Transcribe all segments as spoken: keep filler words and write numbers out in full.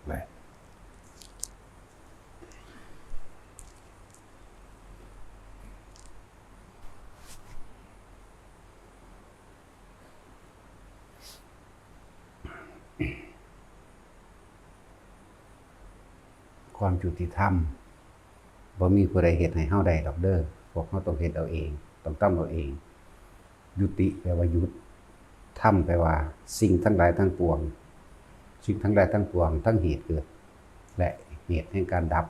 และ ความยุติธรรม บ่มีผู้ใดเฮ็ดให้เฮาได้ดอกเด้อ พวกเฮาต้องเฮ็ดเอาเอง ต้องทำเอาเอง ยุติแปลว่าหยุด ธรรมแปลว่าสิ่งทั้งหลายทั้งปวง สิ่งทั้งหลายทั้งปวง ทั้งเหตุเกิด และเหตุแห่งการดับ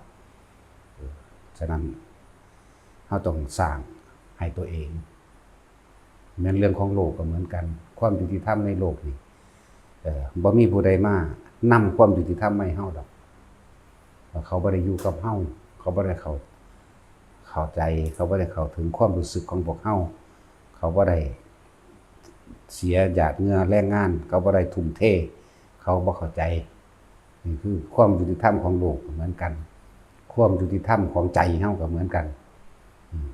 เออ ฉะนั้น เฮาต้องสร้างให้ตัวเอง แม่นเรื่องของโลกก็เหมือนกัน ความยุติธรรมในโลกนี่ เอ่อ บ่มีผู้ใดมานำความยุติธรรมมาให้เฮาดอก เขาบ่ได้อยู่กับเฮา เขาบ่ได้เข้า เข้าใจ เขาบ่ได้เข้าถึงความรู้สึกของพวกเฮา เขาบ่ได้เสียหยาดเหงื่อแรงงาน เขาบ่ได้ทุ่มเท เขาบ่เข้าใจ นี่คือความยุติธรรมของโลกก็เหมือนกัน ความยุติธรรมของใจเฮาก็เหมือนกัน อืม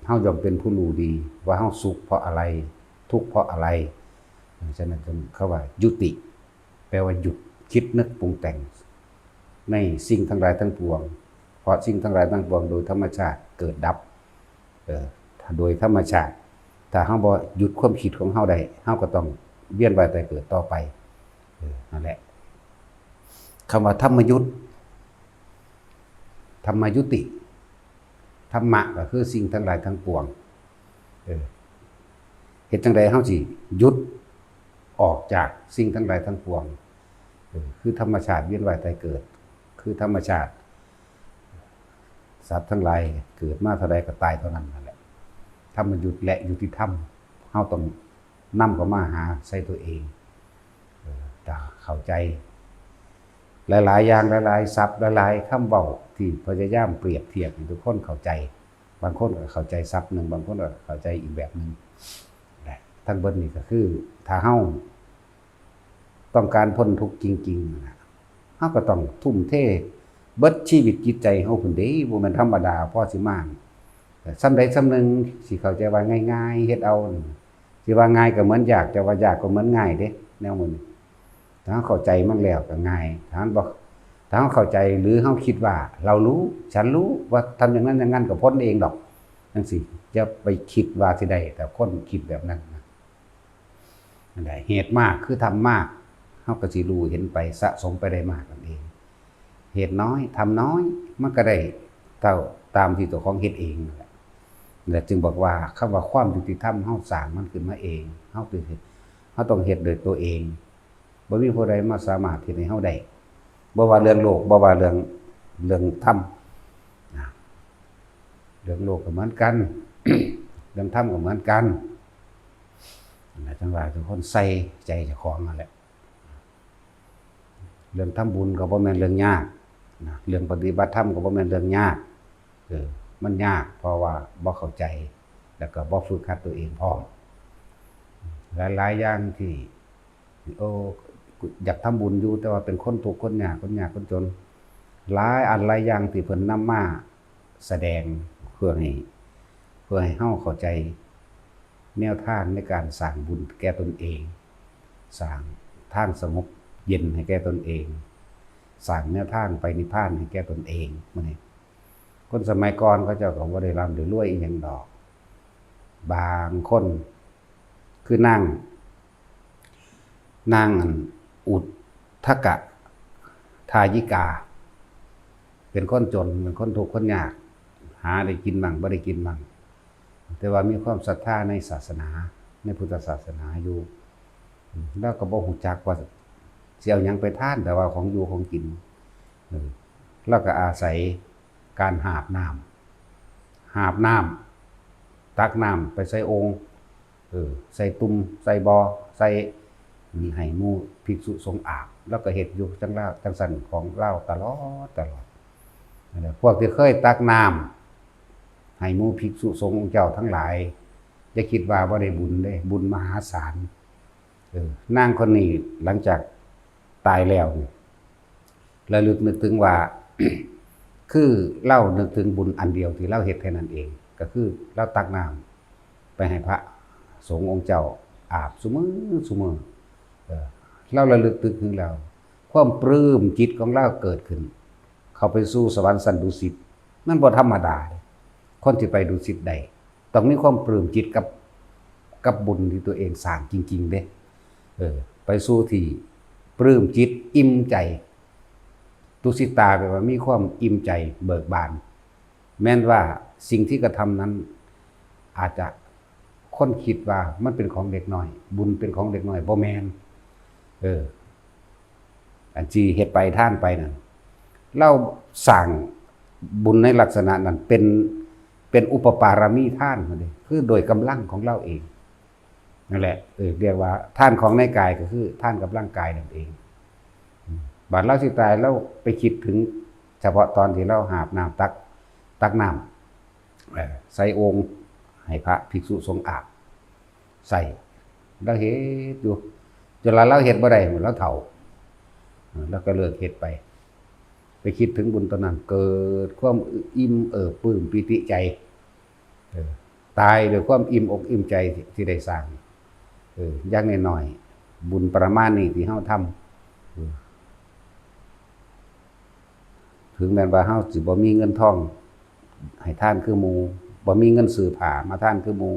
เฮาย่อมเป็นผู้รู้ดีว่าเฮาสุขเพราะอะไร ทุกข์เพราะอะไร ฉะนั้นเขาว่ายุติ แปลว่าหยุดคิดนึกปรุงแต่ง ในสิ่งทั้งหลายทั้งปวง เพราะสิ่งทั้งหลายทั้งปวงโดยธรรมชาติเกิดดับ เออ ถ้าโดยธรรมชาติ ถ้าเฮาบ่หยุดความคิดของเฮาได้ เฮาก็ต้องเวียนว่ายตายเกิดต่อไป เออ นั่นแหละ คำว่าธรรมยุต ธรรมยุติ ธรรมะก็คือสิ่งทั้งหลายทั้งปวง เออ เฮ็ดจั่งใดเฮาสิหยุดออกจากสิ่งทั้งหลายทั้งปวง เออ คือธรรมชาติเวียนว่ายตายเกิด คือธรรมชาติ สัตว์ทั้งหลายเกิดมาเท่าใดก็ตายเท่านั้นนั่นแหละ ธรรมยุตและยุติธรรม เฮาต้องนำเข้ามาหาใส่ตัวเอง เออ ถ้าเข้าใจ หลายๆ อย่าง หลายๆ ศัพท์ หลายๆ คำเว้าที่พยายามเปรียบเทียบให้ทุกคนเข้าใจ บางคนก็เข้าใจศัพท์หนึ่ง บางคนก็เข้าใจอีกแบบหนึ่ง และทั้งเบิดนี่ก็คือ ถ้าเฮาต้องการพ้นทุกข์จริงๆ นะ เฮาก็ต้องทุ่มเทเบิดชีวิตจิตใจเฮาพุ้นเด้ บ่แม่นธรรมดา พอสิมา ส่ำใดส่ำหนึ่ง สิเข้าใจว่าง่ายๆ เฮ็ดเอา สิว่าง่ายก็เหมือนยาก จะว่ายากก็เหมือนง่ายเด้ แนวหมู่นี้ ถ้าเฮาเข้าใจมันแล้วก็ง่าย ถ้ามันบ่ ถ้าเฮาเข้าใจ หรือเฮาคิดว่า "เรารู้ ฉันรู้ ว่าทำอย่างนั้นอย่างนั้นก็พ้นเองดอก" จั่งซี้ อย่าไปคิดว่าสิได้ แต่คนคิดแบบนั้นนะ นั่นแหละ เหตุมากคือทำมาก เฮาก็สิรู้เห็นไป สะสมไปได้มากนั่นเอง เหตุน้อย ทำน้อย มันก็ได้เท่าตามที่เจ้าของเฮ็ดเองนั่นแหละ และจึงบอกว่าคำว่าความยุติธรรม เฮาสร้างมันขึ้นมาเอง เฮาต้องเฮ็ด เฮาต้องเฮ็ดโดยตัวเอง บ่มีผู้ใดมาสามารถเฮ็ดให้เฮาได้ บ่ว่าเรื่องโลก บ่ว่าเรื่อง เรื่องธรรม นะ เรื่องโลกก็เหมือนกัน เรื่องธรรมก็เหมือนกัน นั่นแหละ จั่งว่าทุกคนใส่ใจเจ้าของนั่นแหละ เรื่องทำบุญก็บ่แม่นเรื่องยากนะ เรื่องปฏิบัติธรรมก็บ่แม่นเรื่องยาก เออ มันยากเพราะว่าบ่เข้าใจ แล้วก็บ่ฝึกหัดตัวเองพร้อม หลายๆ อย่างที่ โอ้ อยากทำบุญอยู่ แต่ว่าเป็นคนทุกข์คนยาก คนยากคนจน หลายอันหลายอย่างที่เพิ่นนำมาแสดงเพื่อให้ เพื่อให้เฮาเข้าใจแนวทางในการสร้างบุญแก่ตนเอง สร้างทางสงบเย็นให้แก่ตนเอง สร้างแนวทางไปนิพพานให้แก่ตนเอง มื้อนี้ คนสมัยก่อนเขาเจ้าก็บ่ได้ร่ำได้รวยอิหยังดอก บางคน คือนาง นางอันอุทกะทายิกา เป็นคนจน เป็นคนทุกข์คนยาก หาได้กินมั่งบ่ได้กินมั่ง แต่ว่ามีความศรัทธาในศาสนา ในพุทธศาสนาอยู่ แล้วก็บ่ฮู้จักว่าสิเอาหยังไปทาน แต่ว่าของอยู่ของกิน เออ แล้วก็อาศัยการหาบน้ำ หาบน้ำ ตักน้ำไปใส่โอ่ง เออ ใส่ตุ่ม ใส่บ่อ ใส่ ให้หมู่ภิกษุสงฆ์อาบ แล้วก็เฮ็ดอยู่จั่งลาว จั่งซั่นของลาวตลอด ตลอด นั่นแหละ พวกที่เคยตักน้ำให้หมู่ภิกษุสงฆ์องค์เจ้าทั้งหลาย อย่าคิดว่าบ่ได้บุญเด้ บุญมหาศาล เออ นางคนนี้หลังจากตายแล้วนี่ ระลึกนึกถึงว่า คือลาวนึกถึงบุญอันเดียวที่ลาวเฮ็ดแค่นั้นเอง ก็คือลาวตักน้ำไปให้พระสงฆ์องค์เจ้าอาบซุมื้อซุมื้อ เออ ลาวระลึกนึกถึงแล้ว ความปลื้มจิตของเราเกิดขึ้น เข้าไปสู่สวรรค์ชั้นดุสิต มันบ่ธรรมดาเด้ คนที่ไปดุสิตได้ ต้องมีความปลื้มจิตกับ กับบุญที่ตัวเองสร้างจริงๆเด้ เออ ไปสู่ที่ปลื้มจิตอิ่มใจ ตุสิตาแปลว่ามีความอิ่มใจเบิกบาน แม้นว่าสิ่งที่กระทำนั้น อาจจะคนคิดว่ามันเป็นของเด็กน้อย บุญเป็นของเด็กน้อย บ่แม่น เออ อันที่เฮ็ดไปทานไปนั่น เราสร้างบุญในลักษณะนั้นเป็น เป็นอุปปารมีทานมาเลย คือโดยกำลังของเราเอง นั่นแหละ เออ เรียกว่าทานของในกายก็คือทานกับร่างกายนั่นเอง อืม บาดเราสิตาย เราไปคิดถึงเฉพาะตอนที่เราหาบน้ำตัก ตักน้ำ เอ่อ ใส่โอ่งให้พระภิกษุสงฆ์อาบใส่ เราเฮ็ดอยู่ จนละเราเฮ็ดบ่ได้ เราเฒ่า เออ เราก็เลิกเฮ็ดไป ไปคิดถึงบุญตอนนั้น เกิดความอิ่มเอิบปลื้มปีติใจ เออ ตายด้วยความอิ่มอกอิ่มใจที่ได้สร้าง เออ อย่างน้อยๆ บุญประมาณนี้ที่เราทำ เออ ถึงแม้ว่าเราสิบ่มีเงินทอง ให้ทานคือหมู่ บ่มีเงินซื้อผ้ามาทานคือหมู่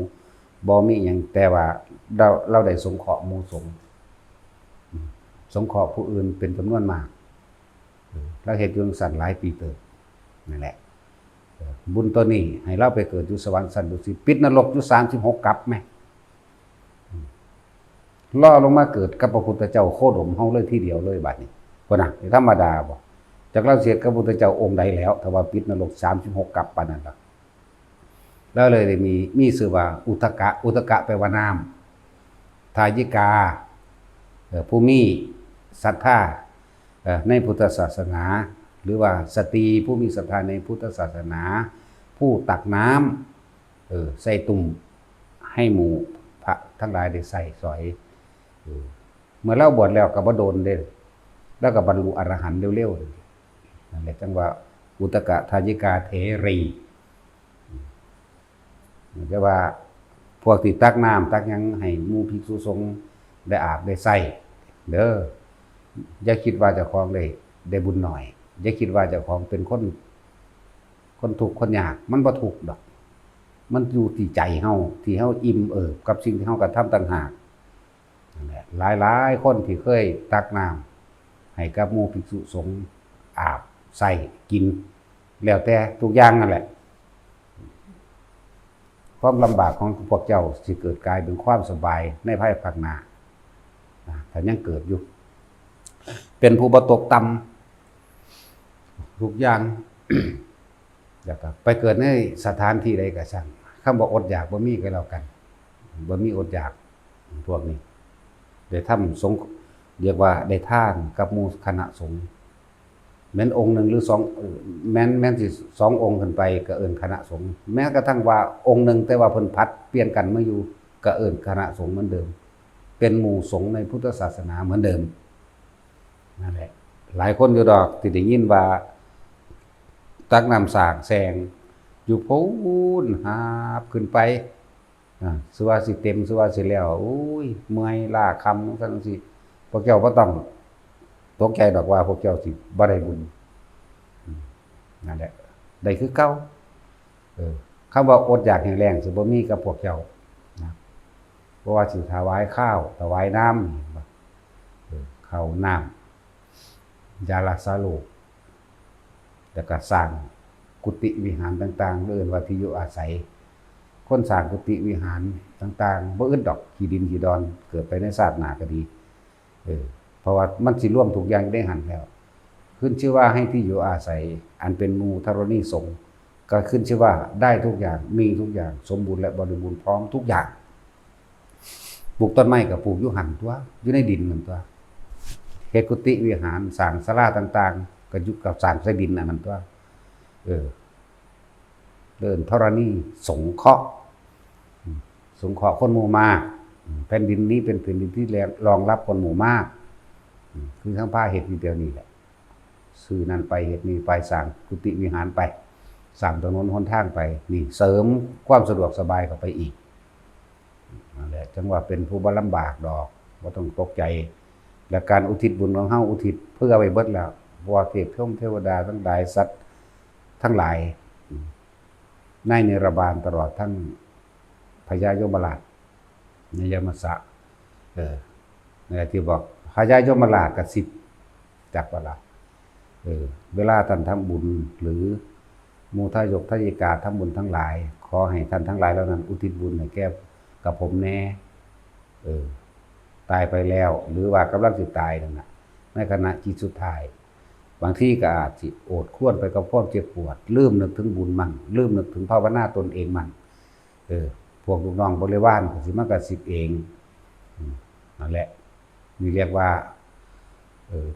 บ่มีหยัง แต่ว่าเรา เราได้สงเคราะห์หมู่สงฆ์ อืม สงเคราะห์ผู้อื่นเป็นจำนวนมาก เออ เราเฮ็ดอยู่จั่งซั้นหลายปีเติบ นั่นแหละ เออ บุญตัวนี้ให้เราไปเกิดอยู่สวรรค์ชั้นดุสิต ปิดนรกอยู่สามสิบหกกัปแหม อืม รอลงมาเกิดกับพระพุทธเจ้าโคดมเฮาเลยทีเดียวเลยบัดนี้ พุ้นน่ะ ธรรมดาบ่ จักเราสิเฮ็ดกับพระพุทธเจ้าองค์ใดแล้ว ถ้าว่าปิดนรกสามสิบหกกัปปานนั้นล่ะ แล้วเลยได้มี มีชื่อว่าอุทกะ อุทกะแปลว่าน้ำ ทายิกา เอ่อ ผู้มีศรัทธา เอ่อ ในพุทธศาสนา หรือว่าสตรีผู้มีศรัทธาในพุทธศาสนา ผู้ตักน้ำ เออ ใส่ตุ่มให้หมู่พระทั้งหลายได้ใช้สอย เออ เมื่อเราบวชแล้วก็บ่โดนเด้ แล้วก็บรรลุอรหันต์เร็วๆ นั่นแหละจั่งว่าอุทกะทายิกาเถรี แต่ว่าพวกที่ตักน้ำตักหยังให้หมู่ภิกษุสงฆ์ได้อาบได้ใช้เด้อ อย่าคิดว่าเจ้าของได้ ได้บุญน้อย อย่าคิดว่าเจ้าของเป็นคน คนทุกข์คนยาก มันบ่ทุกข์ดอก มันอยู่ที่ใจเฮา ที่เฮาอิ่มเอิบกับสิ่งที่เฮากระทำต่างหาก นั่นแหละ หลายๆ คนที่เคยตักน้ำให้กับหมู่ภิกษุสงฆ์อาบใช้กิน แล้วแต่ทุกอย่างนั่นแหละ ความลำบากของพวกเจ้าสิเกิดกลายเป็นความสบายในภายภาคหน้า นะ ถ้ายังเกิดอยู่ เป็นผู้บ่ตกต่ำ ทุกอย่าง แล้วก็ไปเกิดในสถานที่ใดก็ช่าง คำว่าอดอยากบ่มีก็แล้วกัน บ่มีอดอยาก พวกนี้ ได้ทำสงฆ์ เรียกว่าได้ทานกับหมู่คณะสงฆ์ แม่นองค์หนึ่งหรือสอง เอ่อ แม่น แม่นสิสององค์ขึ้นไปก็เอิ้นคณะสงฆ์ แม้กระทั่งว่าองค์หนึ่งแต่ว่าเพิ่นผัดเปลี่ยนกันมาอยู่ ก็เอิ้นคณะสงฆ์เหมือนเดิม เป็นหมู่สงฆ์ในพุทธศาสนาเหมือนเดิม นั่นแหละ หลายคนอยู่ดอกที่ได้ยินว่า ตักน้ำสร้างแสงอยู่พู้น หาบขึ้นไป อ่า สิว่าสิเต็ม สิว่าสิแล้ว โอ้ย เมื่อยล้าคำจั่งซี้ พวกเจ้าบ่ต้องตกใจดอกว่าพวกเจ้าสิบ่ได้บุญ อืม นั่นแหละ ได้คือเก่า เออ คำว่าอดอยากแห้งแล้งสิบ่มีกับพวกเจ้านะ เพราะว่าสิถวายข้าว ถวายน้ำ เออ ข้าวน้ำ ยารักษาโรค แล้วก็สร้างกุฏิวิหารต่างๆ เอิ้นว่าที่อยู่อาศัย คนสร้างกุฏิวิหารต่างๆ บ่อึดดอก ขี้ดินขี้ดอน เกิดไปในชาติหน้าก็ดี เออ เพราะว่ามันสิรวมทุกอย่างอยู่ในหั้นแล้ว ขึ้นชื่อว่าให้ที่อยู่อาศัย อันเป็นหมู่ธรณีสงฆ์ ก็ขึ้นชื่อว่าได้ทุกอย่าง มีทุกอย่าง สมบูรณ์และบริบูรณ์พร้อมทุกอย่าง ปลูกต้นไม้ก็ปลูกอยู่หั้นตั๊ว อยู่ในดินนั่นตั๊ว เฮ็ดกุฏิวิหาร สร้างศาลาต่างๆ ก็อยู่กับสร้างใส่ดินอันนั้นตั๊ว เออ เอิ้นธรณีสงเคราะห์ อืม สงเคราะห์คนหมู่มาก อืม แผ่นดินนี้เป็นแผ่นดินที่รองรับคนหมู่มาก อืม คือทั้งพาเฮ็ดอยู่เดี๋ยวนี้แหละ ซื้อนั่นไปเฮ็ดนี่ไป สร้างกุฏิวิหารไป สร้างถนนหนทางไป นี่เสริมความสะดวกสบายเข้าไปอีก นั่นแหละ จั่งว่าเป็นผู้บ่ลำบากดอก บ่ต้องตกใจ และการอุทิศบุญของเฮาอุทิศเพื่อไว้เบิดแล้ว เพราะว่าเทพพรหมเทวดาทั้งหลาย สัตว์ทั้งหลาย ในนิรบาลตลอดทั้งพญายมราช ในยมสะ เออ นั่นแหละที่บอกพญายมราชกระซิบ จักว่าล่ะ เออ เวลาท่านทำบุญ หรือหมู่ทายกทายิกาทำบุญทั้งหลาย ขอให้ท่านทั้งหลายเหล่านั้น อุทิศบุญให้แก่กับผมแน่ เออ ตายไปแล้ว หรือว่ากำลังสิตายนั่นน่ะ ในขณะจิตสุดท้าย บางทีก็อาจสิโอดครวญไปกับความเจ็บปวด ลืมนึกถึงบุญมั่ง ลืมนึกถึงภาวนาตนเองมั่ง เออ พวกลูกน้องบริวารก็สิมากระซิบเอง อืม นั่นแหละ นี่เรียกว่า เออ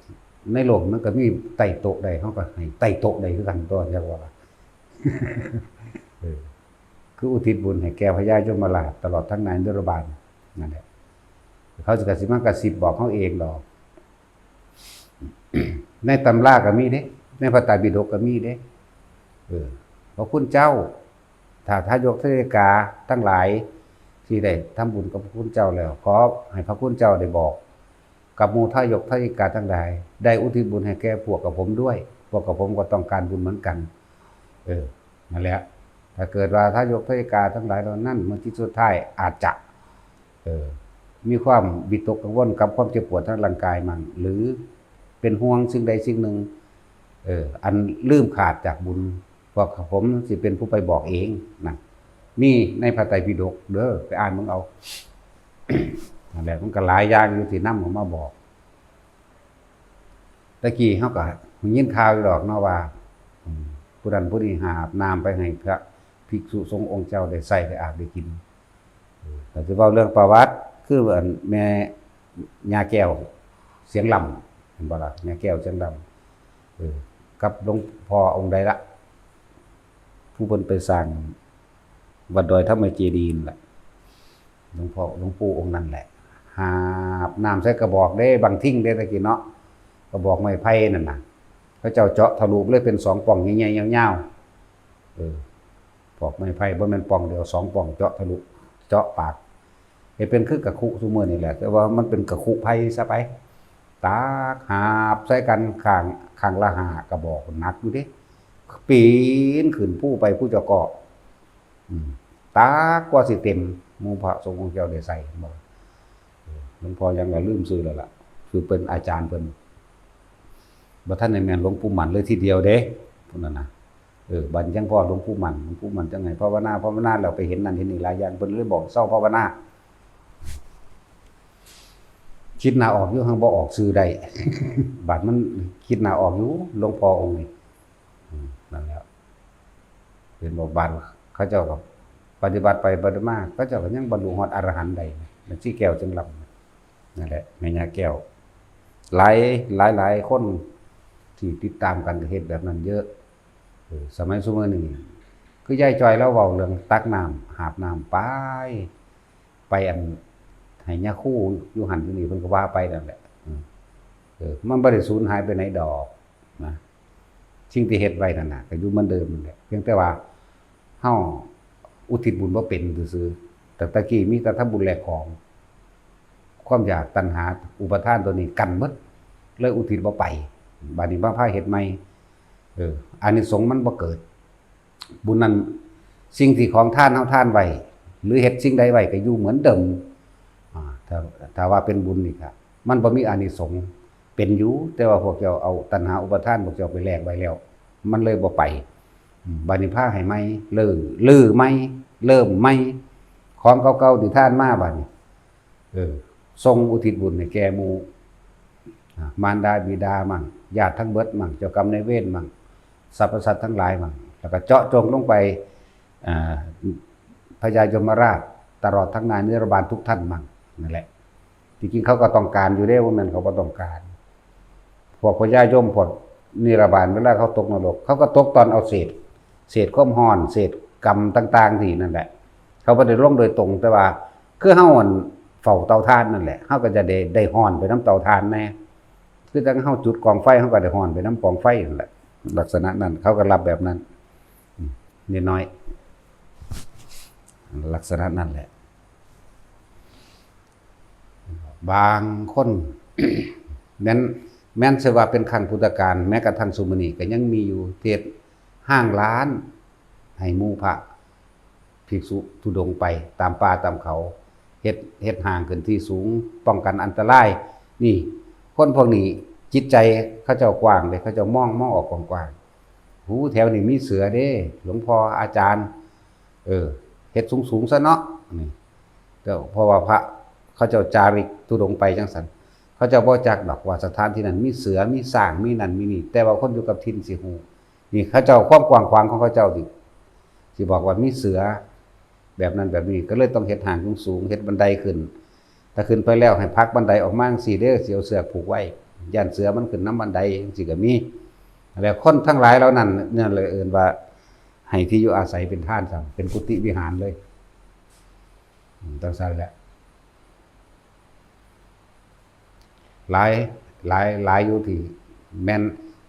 ในโลกมันก็มีไต่โต๊ะได้ เขาก็ให้ไต่โต๊ะได้คือกันตัว เรียกว่า เออ คืออุทิศบุญให้แก่พญายมราช ตลอดทั้งนายนิรบาล นั่นแหละ เขาจะกระซิบมากระซิบบอกเขาเองดอก ในตำราก็มีเด้ ในพระไตรปิฎกก็มีเด้ เออ พระคุณเจ้า ถ้าทายกทายิกาทั้งหลาย ที่ได้ทำบุญกับพระคุณเจ้าแล้ว ขอให้พระคุณเจ้าได้บอก กับหมู่ทายกทายิกาทั้งหลาย ได้อุทิศบุญให้แก่พวกกับผมด้วย พวกกับผมก็ต้องการบุญเหมือนกัน เออ นั่นแหละ ถ้าเกิดว่าทายกทายิกาทั้งหลายเหล่านั้น เมื่อที่สุดท้ายอาจจะ เออ มีความวิตกกังวลกับความเจ็บปวดทางร่างกายมั่ง หรือเป็นห่วงสิ่งใดสิ่งหนึ่ง เออ อันลืมขาดจากบุญ พวกผมสิเป็นผู้ไปบอกเองนะ มีในพระไตรปิฎกเด้อ ไปอ่านมึงเอา นั่นแหละ มันก็หลายอย่างอยู่ที่นำออกมาบอก ตะกี้เขาก็ยินข่าวอยู่ดอกเนาะว่า อืม ผู้นั้นผู้นี้หาบน้ำไปให้พระภิกษุสงฆ์องค์เจ้าได้ใส่ได้อาบได้กิน เออ แต่จะเว้าเรื่องประวัติ คืออันแม่ย่าแก้วเสียงลำ เห็นบ่ล่ะ แม่แก้วเสียงลำ เออ กับหลวงพ่อองค์ใดละ ผู้เพิ่นไปสร้างวัดดอยธรรมเจดีย์นั่นแหละ หลวงพ่อ หลวงปู่องค์นั่นแหละ หาบน้ำใส่กระบอกเด้ บังทิ่งเด้ ตะกี้เนาะ กระบอกไม้ไผ่นั่นน่ะ เขาเจ้าเจาะทะลุเลยเป็นสองป่องใหญ่ๆ ยาวๆ เออ ปอกไม้ไผ่ บ่แม่นป่องเดียว สองป่อง เจาะทะลุ เจาะปาก ให้เป็นคือกระคุซุมื้อนี่แหละ แต่ว่ามันเป็นกระคุไผ่ซะไป ตักหาบใส่กันข้าง ข้างละห้ากระบอก หนักอยู่เด้ ปีนขึ้นภูไป ผู้เจ้าก็ อืม ตักกว่าสิเต็ม หมู่พระสงฆ์องค์เจ้าได้ใส่บ่ เออ หลวงพ่อยังละลืมชื่อแล้วล่ะ คือเป็นอาจารย์เพิ่น บ่ทันได้แม่นหลวงปู่หมันเลยทีเดียวเด้ ผู้นั้นนะ เออ บัดยังพ่อหลวงปู่หมัน หลวงปู่หมันจังไง ภาวนา ภาวนาแล้วไปเห็นนั่นเห็นนี่หลายอย่าง เพิ่นเลยบอกเซาภาวนา คิดหน้าออกอยู่ หังบ่ออกชื่อได้ บัดมันคิดหน้าออกอยู่ หลวงพ่อองค์นี้ อืม นั่นแหละ เป็นบอกบัดเขาเจ้าก็ปฏิบัติไปปฏิบัติมา เขาเจ้าก็ยังบรรลุฮอดอรหันต์ได้ แม่ชีแก้วจึงลำ นั่นแหละ แม่ย่าแก้ว หลาย หลาย หลายคนที่ติดตามกันก็เฮ็ดแบบนั้นเยอะ เออ สมัยซุมื้อนี้ คือยายจอยลาวเว้าเรื่องตักน้ำ หาบน้ำไป ไปอัน ให้ย่าครูอยู่หั่นอยู่นี่ เพิ่นก็ว่าไปนั่นแหละ อืม เออ มันบ่ได้สูญหายไปไหนดอกนะ สิ่งที่เฮ็ดไว้นั่นน่ะ ก็อยู่เหมือนเดิมนั่นแหละ เพียงแต่ว่าเฮาอุทิศบุญบ่เป็นซื่อๆ แต่ตะกี้มีแต่ทำบุญแลกของ ความอยากตัณหาอุปาทานตัวนี้กันหมด เลยอุทิศบ่ไป บัดนี้มาพาเฮ็ดใหม่ เออ อานิสงส์มันบ่เกิด บุญนั้น สิ่งที่ของทานเฮาทานไว้ หรือเฮ็ดสิ่งใดไว้ก็อยู่เหมือนเดิม อ่า ถ้า ถ้าว่าเป็นบุญนี่ก็ มันบ่มีอานิสงส์ เป็นอยู่ แต่ว่าพวกเจ้าเอาตัณหาอุปาทานพวกเจ้าไปแลกไว้แล้ว มันเลยบ่ไป อืม บัดนี้พาให้ใหม่ เริ่ม รื้อใหม่ เริ่มใหม่ ของเก่าๆที่ทานมาบัดนี้ เออ ส่งอุทิศบุญให้แก่หมู่ อ่ะ มารดาบิดามั่ง ญาติทั้งเบิดมั่ง เจ้ากรรมนายเวรมั่ง สรรพสัตว์ทั้งหลายมั่ง แล้วก็เจาะจงลงไป อ่า พญายมราช ตลอดทั้งนายนิรบาลทุกท่านมั่ง นั่นแหละ ที่จริงเขาก็ต้องการอยู่เด้ บ่แม่นเขาบ่ต้องการ พวกพญายม พวกนิรบาล เวลาเขาตกนรก เขาก็ตกตอนเอาเศษ เศษความร้อน เศษกรรมต่างๆที่นั่นแหละ เขาบ่ได้ลงโดยตรง แต่ว่าคือเฮาอันเฝ้าเตาถ่านนั่นแหละ เฮาก็จะได้ ได้ร้อนไปนำเตาถ่านแน่ คือจั่งเฮาจุดกองไฟ เฮาก็ได้ร้อนไปนำกองไฟนั่นแหละ ลักษณะนั้น เขาก็รับแบบนั้น อืม นิดหน่อย ลักษณะนั้นแหละ บางคน แม้น แม้นเสียว่าเป็นครั้งพุทธกาล แม้กระทั่งซุมื้อนี้ก็ยังมีอยู่ เฮ็ดห้างร้านให้หมู่พระภิกษุธุดงค์ไปตามป่าตามเขา เฮ็ด เฮ็ดห้างขึ้นที่สูง ป้องกันอันตราย นี่ คนพวกนี้จิตใจเขาเจ้ากว้างเลย เขาเจ้ามอง มองออกกว้างๆ หู แถวนี้มีเสือเด้ หลวงพ่ออาจารย์ เออ เฮ็ดสูงๆ ซะเนาะ นี่ แต่เพราะว่าพระเขาเจ้าจาริกธุดงค์ไปจังซั่น เขาเจ้าบ่จักดอกว่าสถานที่นั้นมีเสือ มีช้าง มีนั่นมีนี่ แต่ว่าคนอยู่กับถิ่นสิฮู้ นี่เขาเจ้าความกว้างขวางของเขาเจ้าสิ สิบอกว่ามีเสือแบบนั้นแบบนี้ ก็เลยต้องเฮ็ดห้างสูงๆ เฮ็ดบันไดขึ้น ถ้าขึ้นไปแล้วให้ผลักบันไดออกมาจังซี้เด้อ สิเอาเสือกผูกไว้ ย่านเสือมันขึ้นนำบันไดจังซี้ก็มี แล้วคนทั้งหลายเหล่านั้น นั่นเลยเอิ้นว่าให้ที่อยู่อาศัยเป็นทานซะ เป็นกุฏิวิหารเลย อืม จังซั่นแหละ หลาย หลาย หลายอยู่ที่แม่น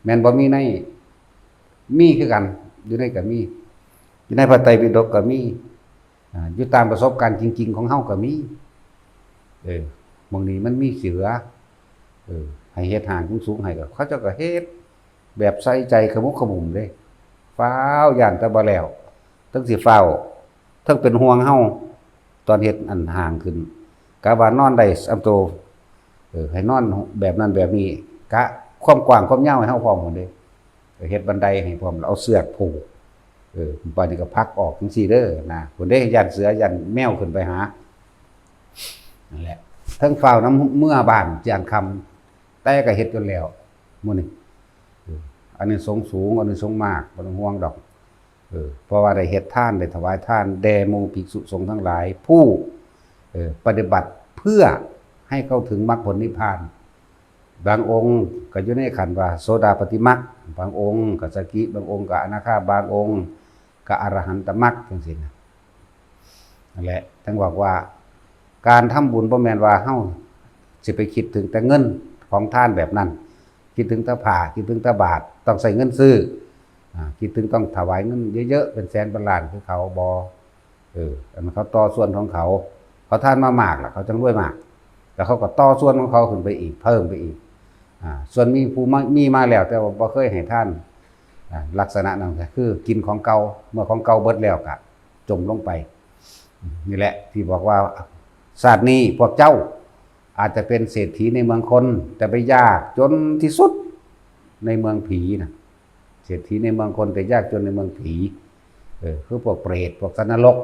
แม่นบ่มีใน มีคือกัน อยู่ในก็มี อยู่ในพระไตรปิฎกก็มี อ่า อยู่ตามประสบการณ์จริงๆ ของเฮาก็มี เออ หม่องนี้มันมีเสือ เออ ให้เฮ็ดห้างสูงๆ ให้ก็ เขาเจ้าก็เฮ็ดแบบใส่ใจขมุกขมุมเด้ ฟ้าวย่านแต่บ่แล้ว ทั้งสิฟ้าว ทั้งเป็นห่วงเฮา ตอนเฮ็ดอันห้างขึ้น กะว่านอนได้ส่ำโต เออ ให้นอนแบบนั้นแบบนี้ กะความกว้างความยาวให้เฮาพร้อมหมดเด้ เฮ็ดบันไดให้พร้อม แล้วเอาเสือกผูก เออ บาดนี้ก็ผลักออกจังซี่เด้อนะ พุ้นเด้ ย่านเสือ ย่านแมวขึ้นไปหา นั่นแหละ เทิงฟ้าวนำเมือบ้าน ย่านค่ำ แต่ก็เฮ็ดจนแล้ว มื้อนี้ เออ อานิสงส์สูง อานิสงส์มาก บ่ต้องห่วงดอก เออ เพราะว่าได้เฮ็ดทาน ได้ถวายทาน แด่หมู่ภิกษุสงฆ์ทั้งหลาย ผู้ เออ ปฏิบัติเพื่อให้เข้าถึงมรรคผลนิพพาน บางองค์ก็อยู่ในขั้นว่าโสดาปัตติมรรค บางองค์ก็สกิ บางองค์ก็อนาคา บางองค์ก็อรหันตมรรค จังซี้นะ นั่นแหละ ถึงบอกว่า การทำบุญบ่แม่นว่าเฮาสิไปคิดถึงแต่เงินของทานแบบนั้น คิดถึงแต่ผ้า คิดถึงแต่บาตร ต้องใช้เงินซื้อ อ่า คิดถึงต้องถวายเงินเยอะๆ เป็นแสนเป็นล้านคือเขา บ่ เออ อันนั้นเขาต่อส่วนของเขา เขาทานมามากล่ะ เขาจั่งรวยมาก แล้วเขาก็ต่อส่วนของเขาขึ้นไปอีก เพิ่มไปอีก อ่า ส่วนมีผู้มา มีมาแล้ว แต่ว่าบ่เคยให้ทาน อ่า ลักษณะนั้นก็คือกินของเก่า เมื่อของเก่าเบิดแล้วก็จมลงไป นี่แหละที่บอกว่า ชาตินี้พวกเจ้าอาจจะเป็นเศรษฐีในเมืองคน แต่ไปยากจนที่สุดในเมืองผีนะ เศรษฐีในเมืองคน แต่ยากจนในเมืองผี เออ คือพวกเปรต พวกสัตว์นรก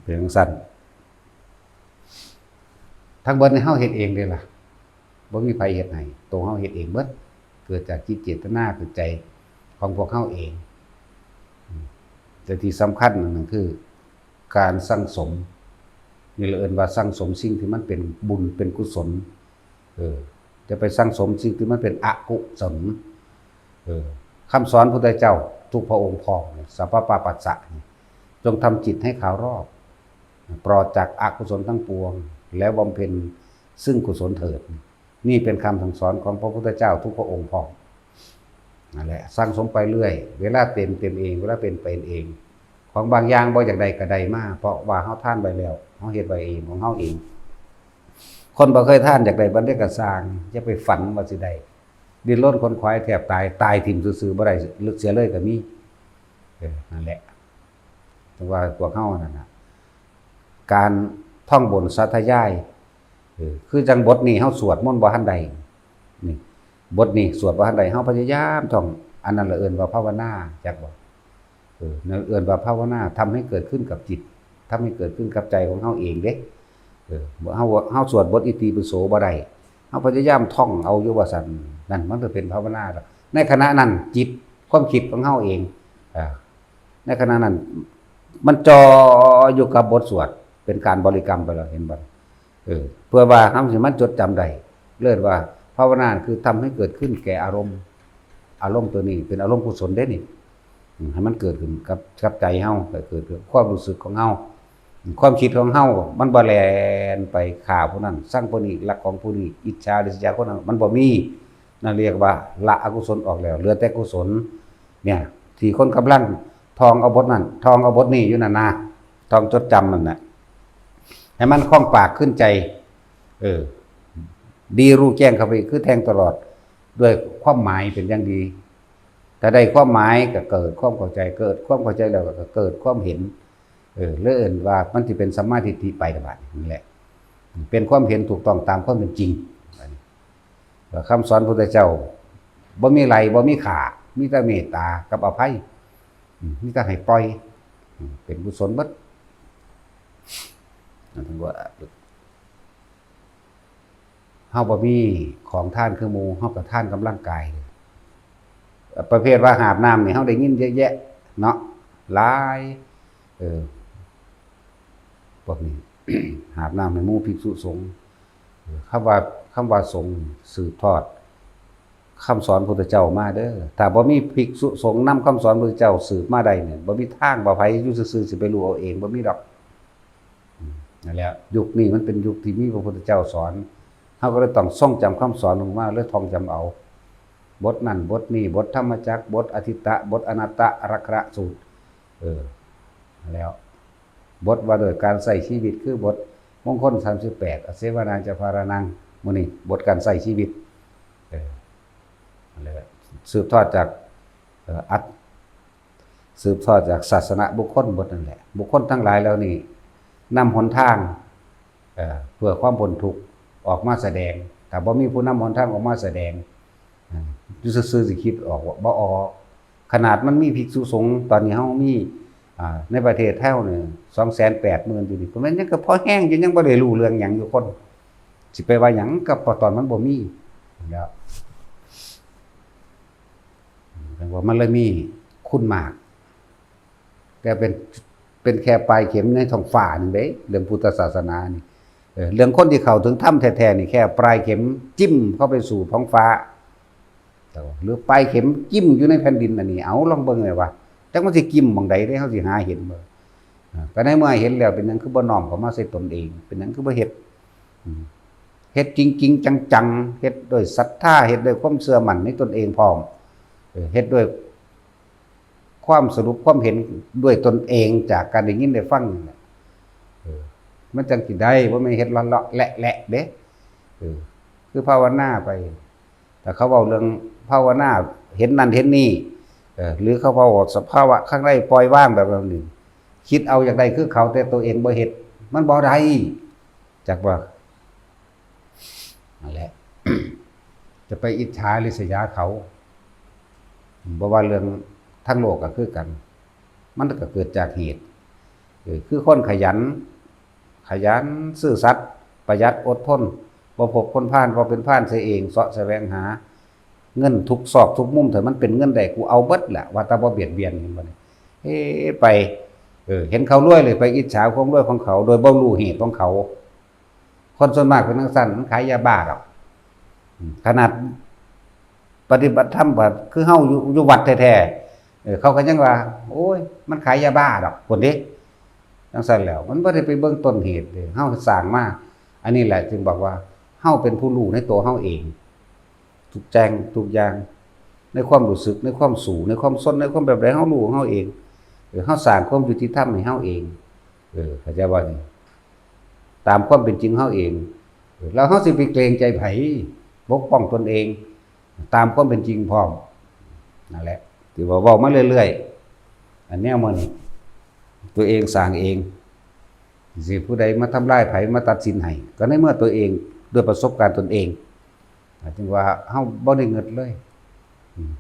เป็นจั่งซั้น ทั้งเบิดนี่เฮาเฮ็ดเองเด้ล่ะ บ่มีไผเฮ็ดให้ ตัวเฮาเฮ็ดเองเบิด เกิดจากจิตเจตนา คือใจของพวกเฮาเอง อืม แต่ที่สำคัญอันหนึ่งคือ การสั่งสม นี่เราเอิ้นว่าสั่งสมสิ่งที่มันเป็นบุญเป็นกุศล เออ จะไปสั่งสมสิ่งที่มันเป็นอกุศล เออ คำสอนพุทธเจ้าทุกพระองค์พร้อมเนี่ย สัพพะปาปัสสะเนี่ย จงทำจิตให้ขาวรอบ ปลอดจากอกุศลทั้งปวง แล้วบำเพ็ญซึ่งกุศลเถิด นี่เป็นคำสั่งสอนของพระพุทธเจ้าทุกพระองค์พร้อม นั่นแหละ สั่งสมไปเรื่อย เวลาเต็ม เต็มเอง เวลาเป็น เป็นเอง ของบางอย่างบ่อยากได้ก็ได้มา เพราะว่าเฮาทานไว้แล้ว เฮาเฮ็ดไว้เอง ของเฮาเอง คนบ่เคยทานอยากได้บ่อนใดก็ซ่าง อย่าไปฝันว่าสิได้ ดิ้นรนขวนขวายแทบตาย ตายถิ่มซื่อๆ บ่ได้เสียเลยก็มี เออ นั่นแหละ แต่ว่าพวกเฮานั่นน่ะ การท่องบนสาธยาย เออ คือจั่งบทนี้เฮาสวดมนต์บ่ทันได้ นี่ บทนี้สวดบ่ทันได้ เฮาพยายามท่อง อันนั้นละเอิ้นว่าภาวนา จักบ่ เออ นั่นเอิ้นว่าภาวนา ทำให้เกิดขึ้นกับจิต ทำให้เกิดขึ้นกับใจของเฮาเองเด้ เออ เฮา เฮาสวดบทอิติปิโสบ่ได้ เฮาพยายามท่องเอาอยู่ว่าซั่น นั่นมันก็เป็นภาวนาแล้ว ในขณะนั้นจิต ความคิดของเฮาเอง อ่า ในขณะนั้น มันจ่ออยู่กับบทสวด เป็นการบริกรรมไปแล้ว เห็นบ่ เออ เพื่อว่าเฮาสิมันจดจำได้ เรียกว่าภาวนาคือทำให้เกิดขึ้นแก่อารมณ์ อารมณ์ตัวนี้เป็นอารมณ์กุศลเด้นี่ อืม ให้มันเกิดขึ้นกับ กับใจเฮา ให้เกิดขึ้นความรู้สึกของเฮา ความคิดของเฮามันบ่แล่นไปฆ่าผู้นั้น ซังผู้นี้ รักของผู้นี้ อิจฉาริษยาคนนั้น มันบ่มี นั่นเรียกว่าละอกุศลออกแล้ว เหลือแต่กุศล เนี่ย ที่คนกำลังท่องเอาบทนั้น ท่องเอาบทนี้อยู่นั่นนะ ท่องจดจำนั่นน่ะ ให้มันคล่องปากขึ้นใจ เออ ดีรู้แจ้งเข้าไปคือแทงตลอด ด้วยความหมายเป็นอย่างดี ถ้าได้ความหมายก็เกิดความเข้าใจ เกิดความเข้าใจแล้วก็เกิดความเห็น เออเลยเอิ้นว่ามันสิเป็นสัมมาทิฏฐิไปละบาดนี้ นั่นแหละ เป็นความเห็นถูกต้องตามความเป็นจริง คำสอนพุทธเจ้าบ่มีไหลบ่มีขา มีแต่เมตตากับอภัย อืม มีแต่ให้ปล่อย อืม เป็นกุศลเบิด นั่นถึงว่า เฮาบ่มีของทานคือหมู่ เฮาก็ทานกำลังกาย ประเภทว่าหาบน้ำนี่เฮาได้ยินเยอะแยะเนาะ หลาย เออ พวกนี้ หาบน้ำให้หมู่ภิกษุสงฆ์ เออ คำว่า คำว่าสงฆ์สืบทอดคำสอนพุทธเจ้ามาเด้อ ถ้าบ่มีภิกษุสงฆ์นำคำสอนพุทธเจ้าสืบมาได้เนี่ย บ่มีทางว่าไผอยู่ซื่อๆสิไปรู้เอาเอง บ่มีดอก อืม นั่นแหละ ยุคนี้มันเป็นยุคที่มีพระพุทธเจ้าสอน เฮาก็เลยต้องท่องจำคำสอนลงมา เลยท่องจำเอา บทนั่นบทนี้ บทธรรมจักร บทอทิตตะ บทอนัตตะ อักขระสูตร เออ แล้ว บทว่าด้วยการใช้ชีวิต คือบทมงคลสามสิบแปด อเสวนาจะพารานัง มื้อนี้บทการใช้ชีวิต เออ นั่นแหละ สืบทอดจาก เอ่อ อัต สืบทอดจากศาสนบุคคลเบิดนั่นแหละ บุคคลทั้งหลายเหล่านี้นำหนทาง เอ่อ เพื่อความพ้นทุกข์ออกมาแสดง ถ้าบ่มีผู้นำหนทางออกมาแสดง อ่า อยู่ซื่อๆสิคิดออกบ่ บ่ออก ขนาดมันมีภิกษุสงฆ์ ตอนนี้เฮามี อ่า ในประเทศไทยเนี่ย สองแสนแปดหมื่น อยู่นี่ เพราะมันยังก็พอแฮงอยู่ ยังบ่ได้รู้เรื่องหยังอยู่คน สิไปว่าหยังกับตอนมันบ่มีแล้ว จั่งว่ามันเลยมีคุณมาก แต่เป็น เป็นแค่ปลายเข็มในท้องฟ้าหนึ่งเด้ เรื่องพุทธศาสนานี่ เออ เรื่องคนที่เข้าถึงธรรมแท้ๆนี่แค่ปลายเข็มจิ้มเข้าไปสู่ท้องฟ้า แต่ว่า หรือปลายเข็มจิ้มอยู่ในแผ่นดินอันนี้ เอาลองเบิ่งเลยว่า จักมันสิจิ้มหม่องใดเด้ เฮาสิหาเห็นบ่ อ่า ก็ในเมื่อเห็นแล้ว เป็นหยังคือบ่น้อมเข้ามาใส่ตนเอง เป็นหยังคือบ่เฮ็ด อืม เฮ็ดจริงๆจังๆ เฮ็ดด้วยศรัทธา เฮ็ดด้วยความเชื่อมั่นในตนเองพร้อม เออ เฮ็ดด้วยความสรุปความเห็นด้วยตนเองจากการได้ยินได้ฟังนี่แหละ เออ มันจั่งสิได้ บ่แม่นเฮ็ดเลาะๆแหละๆเด้ เออ คือภาวนาไป ถ้าเขาเว้าเรื่องภาวนา เห็นนั่นเห็นนี่ เออ หรือเขาเว้าสภาวะข้างในปล่อยวางแบบนั้นนี่ คิดเอาอยากได้คือเขา แต่ตัวเองบ่เฮ็ด มันบ่ได้ จักว่า นั่นแหละ จะไปอิจฉาริษยาเขา บ่ว่าเรื่องทางโลกก็คือกัน มันก็เกิดจากเหตุ เออ คือคนขยัน ขยัน ซื่อสัตย์ ประหยัด อดทน บ่พบคนพาล บ่เป็นพาลเสียเอง เสาะแสวงหาเงินทุกซอกทุกมุม ถ้ามันเป็นเงินได้ กูเอาเบิดแหละ ว่าแต่บ่เบียดเบียน เห็นบ่นี่ เอ้ ไป เออ เห็นเขารวยเลย ไปอิจฉาความรวยของเขา โดยบ่รู้เหตุของเขา คนส่วนมากเป็นจั่งซั้น มันขายยาบ้าดอก อืม ขนาดปฏิบัติธรรมแบบคือเฮาอยู่ อยู่วัดแท้ๆ เออ เขาก็ยังว่า โอ้ย มันขายยาบ้าดอก คนเด้ จั่งซั้นแล้ว มันบ่ได้ไปเบิ่งต้นเหตุเด้ เฮาสร้างมา อันนี้แหละจึงบอกว่า เฮาเป็นผู้รู้ในตัวเฮาเอง ทุกแจ้งทุกอย่าง ในความรู้สึก ในความสู้ ในความซน ในความแบบใด เฮารู้ของเฮาเอง เออ เฮาสร้างความยุติธรรมให้เฮาเอง เออ เข้าใจบ่นี่ ตามความเป็นจริงเฮาเอง เออ แล้วเฮาสิไปเกรงใจไผ ปกป้องตนเอง ตามความเป็นจริงพร้อม นั่นแหละ ที่ว่าเว้ามาเรื่อยๆ อันแนวมื้อนี้ ตัวเองสร้างเอง สิผู้ใดมาทำลายไผ มาตัดสินให้ ก็ในเมื่อตัวเอง ด้วยประสบการณ์ตนเอง จึงว่าเฮาบ่ได้เงิดเลย อืม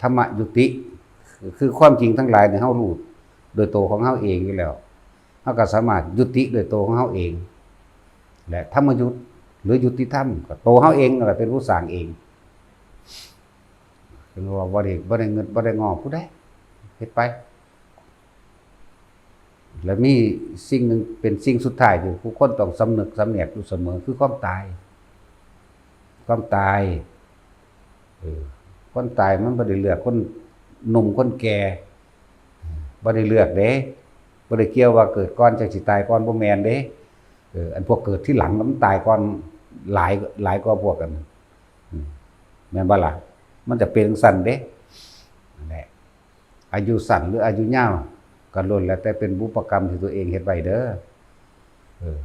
ธรรมยุติ คือความจริงทั้งหลายเนี่ยเฮารู้โดยตัวของเฮาเองอยู่แล้ว เฮาก็สามารถยุติโดยตัวของเฮาเอง และธรรมยุติ หรือยุติธรรม ก็ตัวเฮาเองนั่นแหละเป็นผู้สร้างเอง ถึงว่าบ่ได้ บ่ได้เงิด บ่ได้งอผู้ใด เฮ็ดไป และมีสิ่งหนึ่งเป็นสิ่งสุดท้ายที่ผู้คนต้องสำนึกสำแนกอยู่เสมอ คือความตาย ความตาย เออ คนตายมันบ่ได้เลือกคนหนุ่มคนแก่ บ่ได้เลือกเด้ บ่ได้เกี่ยวว่าเกิดก่อนจั่งสิตายก่อน บ่แม่นเด้ เออ อันพวกเกิดทีหลังมันตายก่อนหลาย หลายกว่าพวกกัน อืม แม่นบ่ล่ะ มันจะเป็นจั่งซั้นเด้ นั่นแหละ อายุสั้นหรืออายุยาว ก็ล้วนแล้วแต่เป็นบุพกรรมที่ตัวเองเฮ็ดไว้เด้อ เออ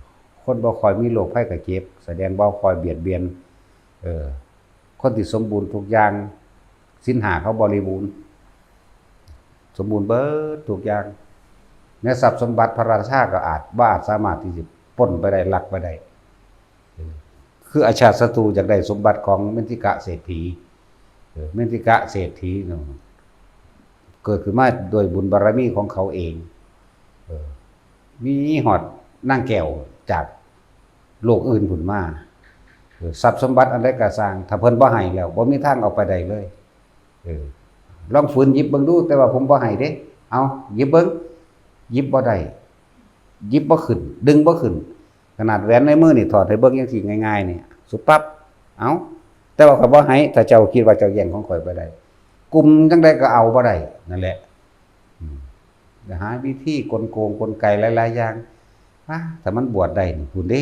คนบ่ค่อยมีโรคภัยไข้เจ็บ แสดงบ่ค่อยเบียดเบียน เออ คนที่สมบูรณ์ทุกอย่าง ศีลห้าเขาบริบูรณ์ สมบูรณ์เบิดทุกอย่าง ในทรัพย์สมบัติพระราชาก็อาจ บ่อาจสามารถที่จะปล้นไปได้ ลักไปได้ เออ คืออาชาติศัตรูอยากได้สมบัติของเมนทิกะเศรษฐี เออ เมนทิกะเศรษฐีเนาะ เกิดขึ้นมาโดยบุญบารมีของเขาเอง เออ มีฮอดนางแก้วจากโลกอื่นพุ้นมา เออ ทรัพย์สมบัติอันใดก็ซ่าง ถ้าเพิ่นบ่ให้แล้ว บ่มีทางเอาไปได้เลย เออ ลองฝืนหยิบเบิ่งดู แต่ว่าผมบ่ให้เด้ เอา หยิบเบิ่ง หยิบบ่ได้ หยิบบ่ขึ้น ดึงบ่ขึ้น ขนาดแหวนในมือนี่ถอดให้เบิ่งจั่งซี้ง่ายๆ นี่ สุบปั๊บ เอา แต่ว่าข้อยบ่ให้ ถ้าเจ้าคิดว่าเจ้าแย่งของข้อยบ่ได้ กุมจั่งใดก็เอาบ่ได้ นั่นแหละ อืม หาวิธีกลโกงกลไกหลายๆ อย่าง อ่ะ ถ้ามันบวชได้นี่ พุ้นเด้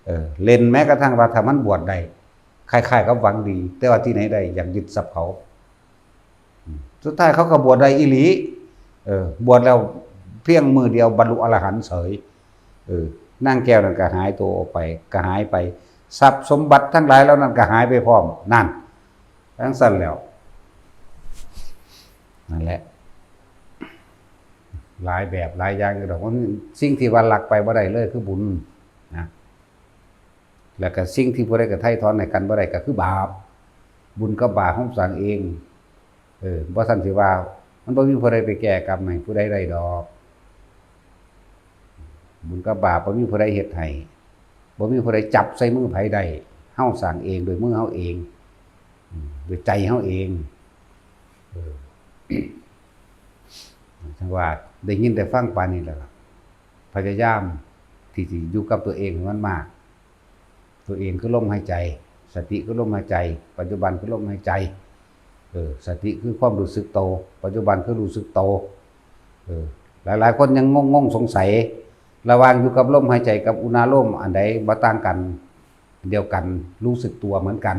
เออ เล่นแม้กระทั่งว่าถ้ามันบวชได้ คล้ายๆ กับหวังดี แต่ว่าที่ไหนได้ อยากยึดทรัพย์เขา อืม สุดท้ายเขาก็บวชได้อีหลี เออ บวชแล้วเพียงมื้อเดียวบรรลุอรหันต์เฉย เออ นางแก้วนั่นก็หายตัวออกไป ก็หายไป ทรัพย์สมบัติทั้งหลายเหล่านั้นก็หายไปพร้อม นั่น จั่งซั้นแล้ว นั่นแหละ หลายแบบหลายอย่างอยู่ดอก มันสิ่งที่ว่าลักไปบ่ได้เลยคือบุญนะ แล้วก็สิ่งที่ผู้ใดก็ไถ่ถอนให้กันบ่ได้ก็คือบาป บุญกับบาปเฮาสร้างเอง เออ บ่ซั้นสิว่า มันบ่มีผู้ใดไปแก้กรรมให้ผู้ใดได้ดอก บุญกับบาปบ่มีผู้ใดเฮ็ดให้ บ่มีผู้ใดจับใส่มือไผได้ เฮาสร้างเองด้วยมือเฮาเอง อืม ด้วยใจเฮาเอง เออ จั่งว่าได้ยินได้ฟังปานนี้แล้วล่ะ พยายามที่สิอยู่กับตัวเองให้มันมาก ตัวเองคือลมหายใจ สติคือลมหายใจ ปัจจุบันคือลมหายใจ เออ สติคือความรู้สึกโต ปัจจุบันคือรู้สึกโต เออ หลายๆ คนยังงงๆ สงสัย ระหว่างอยู่กับลมหายใจกับอุณาโลม อันใดบ่ต่างกัน เดียวกัน รู้สึกตัวเหมือนกัน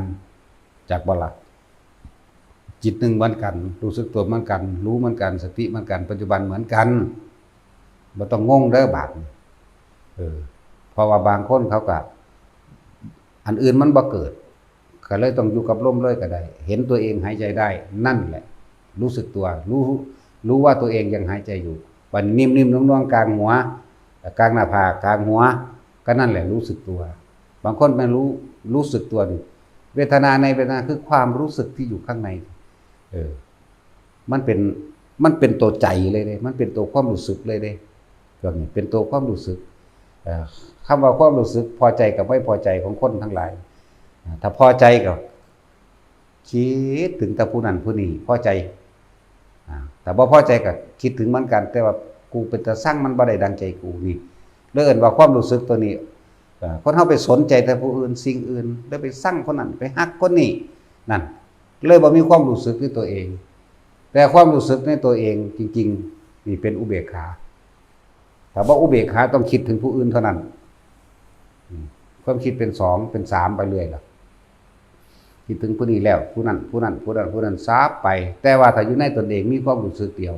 จักบ่ล่ะ จิตหนึ่งเหมือนกัน รู้สึกตัวเหมือนกัน รู้เหมือนกัน สติเหมือนกัน ปัจจุบันเหมือนกัน บ่ต้องงงเด้อบาดนี้ เออ เพราะว่าบางคนเขาก็ อันอื่นมันบ่เกิด ก็เลยต้องอยู่กับลมเลยก็ได้ เห็นตัวเองหายใจได้ นั่นแหละ รู้สึกตัว รู้ รู้ว่าตัวเองยังหายใจอยู่ บัดนิ่มๆ นวลๆ กลางหัว กลางหน้าผาก กลางหัว ก็นั่นแหละรู้สึกตัว บางคนไม่รู้ รู้สึกตัวนี่ เวทนาในเวทนาคือความรู้สึกที่อยู่ข้างใน เออ มันเป็น มันเป็นตัวใจเลยเด้ มันเป็นตัวความรู้สึกเลยเด้ ตัวนี้เป็นตัวความรู้สึก เอ่อ คำว่าความรู้สึกพอใจกับไม่พอใจของคนทั้งหลาย อ่า ถ้าพอใจก็คิดถึงแต่ผู้นั้นผู้นี้ พอใจ อ่า ถ้าบ่พอใจก็คิดถึงเหมือนกัน แต่ว่ากูเป็นตาซัง มันบ่ได้ดังใจกูนี่ เลยเอิ้นว่าความรู้สึกตัวนี้ เอ่อ คนเฮาไปสนใจแต่ผู้อื่น สิ่งอื่น แล้วไปซังคนนั้น ไปฮักคนนี้ นั่น เลยบ่มีความรู้สึกในตัวเอง แต่ความรู้สึกในตัวเองจริงๆ นี่เป็นอุเบกขา ถ้าบ่อุเบกขาต้องคิดถึงผู้อื่นเท่านั้น อืม ความคิดเป็นสอง เป็นสามไปเรื่อยล่ะ คิดถึงผู้นี้แล้ว ผู้นั้น ผู้นั้น ผู้นั้น ผู้นั้น ซาบไป แต่ว่าถ้าอยู่ในตนเองมีความรู้สึกเดียว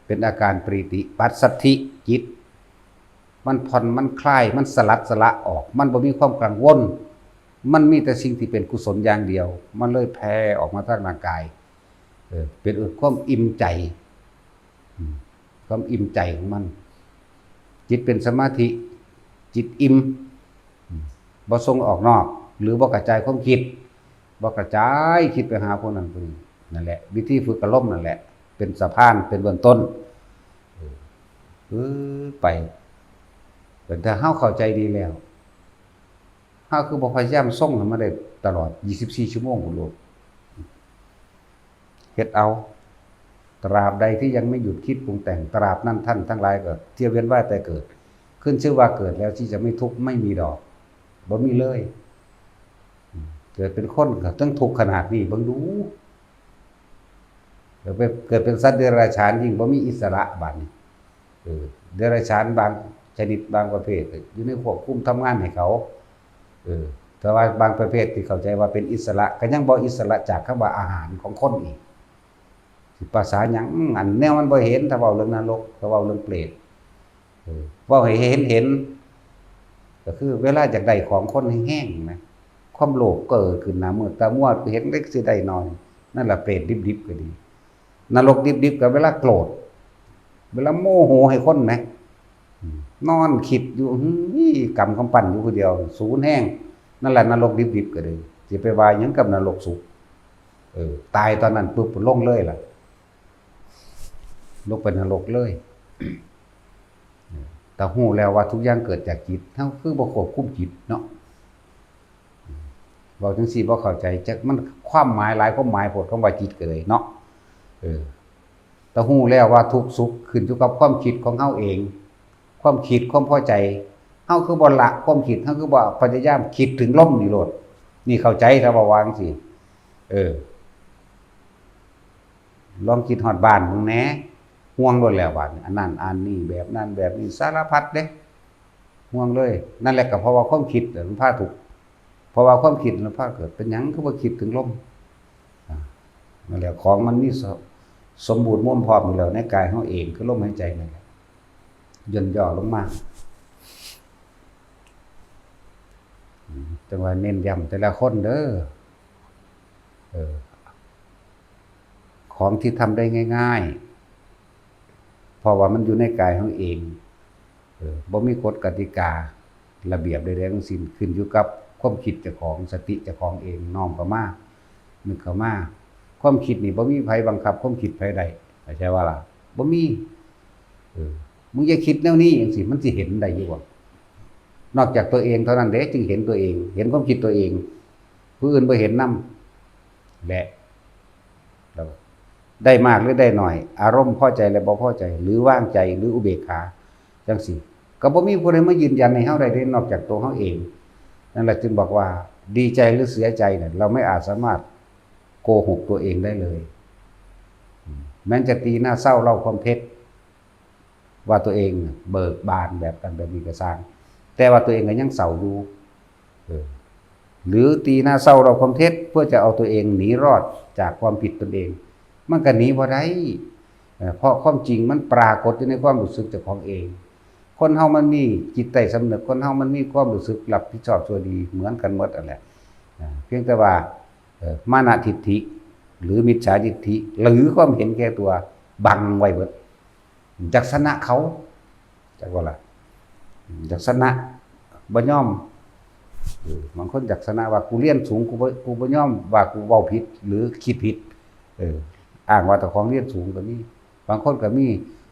เป็นอาการปีติปัสสัทธิจิต มันผ่อน มันคลาย มันสลัดสละออก มันบ่มีความกังวล มันมีแต่สิ่งที่เป็นกุศลอย่างเดียว มันเลยแผ่ออกมาทางร่างกาย เออ เป็นความอิ่มใจ อืม ความอิ่มใจของมัน จิตเป็นสมาธิ จิตอิ่ม อืม บ่ส่งออกนอก หรือบ่กระจายความคิด บ่กระจายคิดไปหาพวกนั้นพวกนี้ นั่นแหละ วิธีฝึกอารมณ์นั่นแหละ เป็นสะพาน เป็นเบื้องต้น เออ เออ ไป แต่ถ้าเฮาเข้าใจดีแล้ว เฮาคือบ่พยายามทรงให้มันได้ตลอด ยี่สิบสี่ ชั่วโมงพุ้นโลด เฮ็ดเอา ตราบใดที่ยังไม่หยุดคิดปรุงแต่ง ตราบนั้นท่านทั้งหลายก็เที่ยวเวียนว่ายตายเกิด ขึ้นชื่อว่าเกิดแล้วที่จะไม่ทุกข์ไม่มีดอก บ่มีเลย เกิดเป็นคนก็ต้องทุกข์ขนาดนี้ เบิ่งดู เกิดเป็น เกิดเป็นสัตว์เดรัจฉานยิ่งบ่มีอิสระบาดนี้ เออ เดรัจฉานบางชนิดบางประเภท อยู่ในควบคุมทำงานให้เขา เออ แต่ว่าบางประเภทที่เข้าใจว่าเป็นอิสระ ก็ยังบ่อิสระจากคำว่าอาหารของคนอีก สิภาษาหยัง อันแนวมันบ่เห็น ถ้าเว้าเรื่องนรก ถ้าเว้าเรื่องเปรต เออ เว้าให้เห็น เห็น ก็คือเวลาอยากได้ของคนแฮงๆนะ ความโลภเกิดขึ้นหน้ามืดตามัว เห็นเล็กสิได้น้อย นั่นแหละเปรตดิบๆก็ดี นรกดิบๆก็เวลาโกรธ เวลาโมโหให้คนนะ อืม นอนคิดอยู่ หื้อ กำกำปั้นอยู่คนเดียว สูนแฮง นั่นแหละนรกดิบๆก็เลย สิไปว่าหยังกับนรกสุค เออ ตายตอนนั้นปุ๊บลงเลยล่ะ ลงไปนรกเลย เออ แต่ฮู้แล้วว่าทุกอย่างเกิดจากจิต เฮาคือบ่ควบคุมจิตเนาะ เว้าจั่งซี้บ่เข้าใจ จักมันความหมายหลายความหมายโพด คำว่าจิตก็เลยเนาะ เออ แต่ฮู้แล้วว่าทุกข์สุขขึ้นอยู่กับความคิดของเฮาเอง ความคิดความพอใจ เฮาคือบ่ละความคิด เฮาคือบ่พยายามคิดถึงลมนี่โลด นี่เข้าใจถ้าว่าวาจั่งซี้ เออ ลองคิดฮอดบ้านมึงแหน่ ห่วงโลดแล้วบาดนี้ อันนั้นอันนี้ แบบนั้นแบบนี้ สารพัดเด้ ห่วงเลย นั่นแหละก็เพราะว่าความคิดน่ะมันพาทุกข์ เพราะว่าความคิดมันพาเกิด เป็นหยังคือบ่คิดถึงลม อ่า นั่นแหละ ของมันมีส- สมบูรณ์ม่วมพร้อมอยู่แล้วในกายเฮาเอง คือลมหายใจนั่นแหละ ย่นย่อลงมา อืม จั่งว่าเน้นย้ำแต่ละคนเด้อ เออ ของที่ทำได้ง่ายๆ เพราะว่ามันอยู่ในกายเฮาเอง เออ บ่มีกฎกติการะเบียบใดๆทั้งสิ้น ขึ้นอยู่กับความคิดเจ้าของ สติเจ้าของเอง น้อมเข้ามา นึกเข้ามา ความคิดนี่บ่มีไผบังคับความคิดไผได้ เข้าใจบ่ล่ะ บ่มี เออ มึงอย่าคิดแนวนี้จั่งซี้ มันสิเห็นได้อยู่บ่ นอกจากตัวเองเท่านั้นเด้ จึงเห็นตัวเอง เห็นความคิดตัวเอง ผู้อื่นบ่เห็นนำ และ แล้วได้มากหรือได้น้อย อารมณ์พอใจและบ่พอใจ หรือวางใจ หรืออุเบกขา จั่งซี้ ก็บ่มีผู้ใดมายืนยันให้เฮาได้เด้ นอกจากตัวเฮาเอง นั่นแหละจึงบอกว่า ดีใจหรือเสียใจเนี่ย เราไม่อาจสามารถโกหกตัวเองได้เลย แม้นจะตีหน้าเศร้าเล่าความเท็จ ว่าตัวเองเบิกบานแบบนั้นแบบนี้ก็ซ่าง แต่ว่าตัวเองก็ยังเศร้าอยู่ เออ หรือตีหน้าเศร้าเล่าความเท็จ เพื่อจะเอาตัวเองหนีรอดจากความผิดตนเอง มันก็หนีบ่ได้ เอ่อ เพราะความจริงมันปรากฏอยู่ในความรู้สึกเจ้าของเอง คนเฮามันมีจิตใต้สำนึก คนเฮามันมีความรู้สึกรับผิดชอบชั่วดีเหมือนกันหมดนั่นแหละ อ่า เพียงแต่ว่า เอ่อ มานะทิฏฐิ หรือมิจฉาทิฏฐิ หรือความเห็นแก่ตัวบังไว้เบิด อยากชนะเขา จักว่าล่ะ อยากชนะ บ่ยอม เออ บางคนอยากชนะว่ากูเรียนสูง กูบ่ กูบ่ยอมว่ากูเว้าผิด หรือคิดผิด เออ อ้างว่าเจ้าของเรียนสูงก็มี บางคนก็มี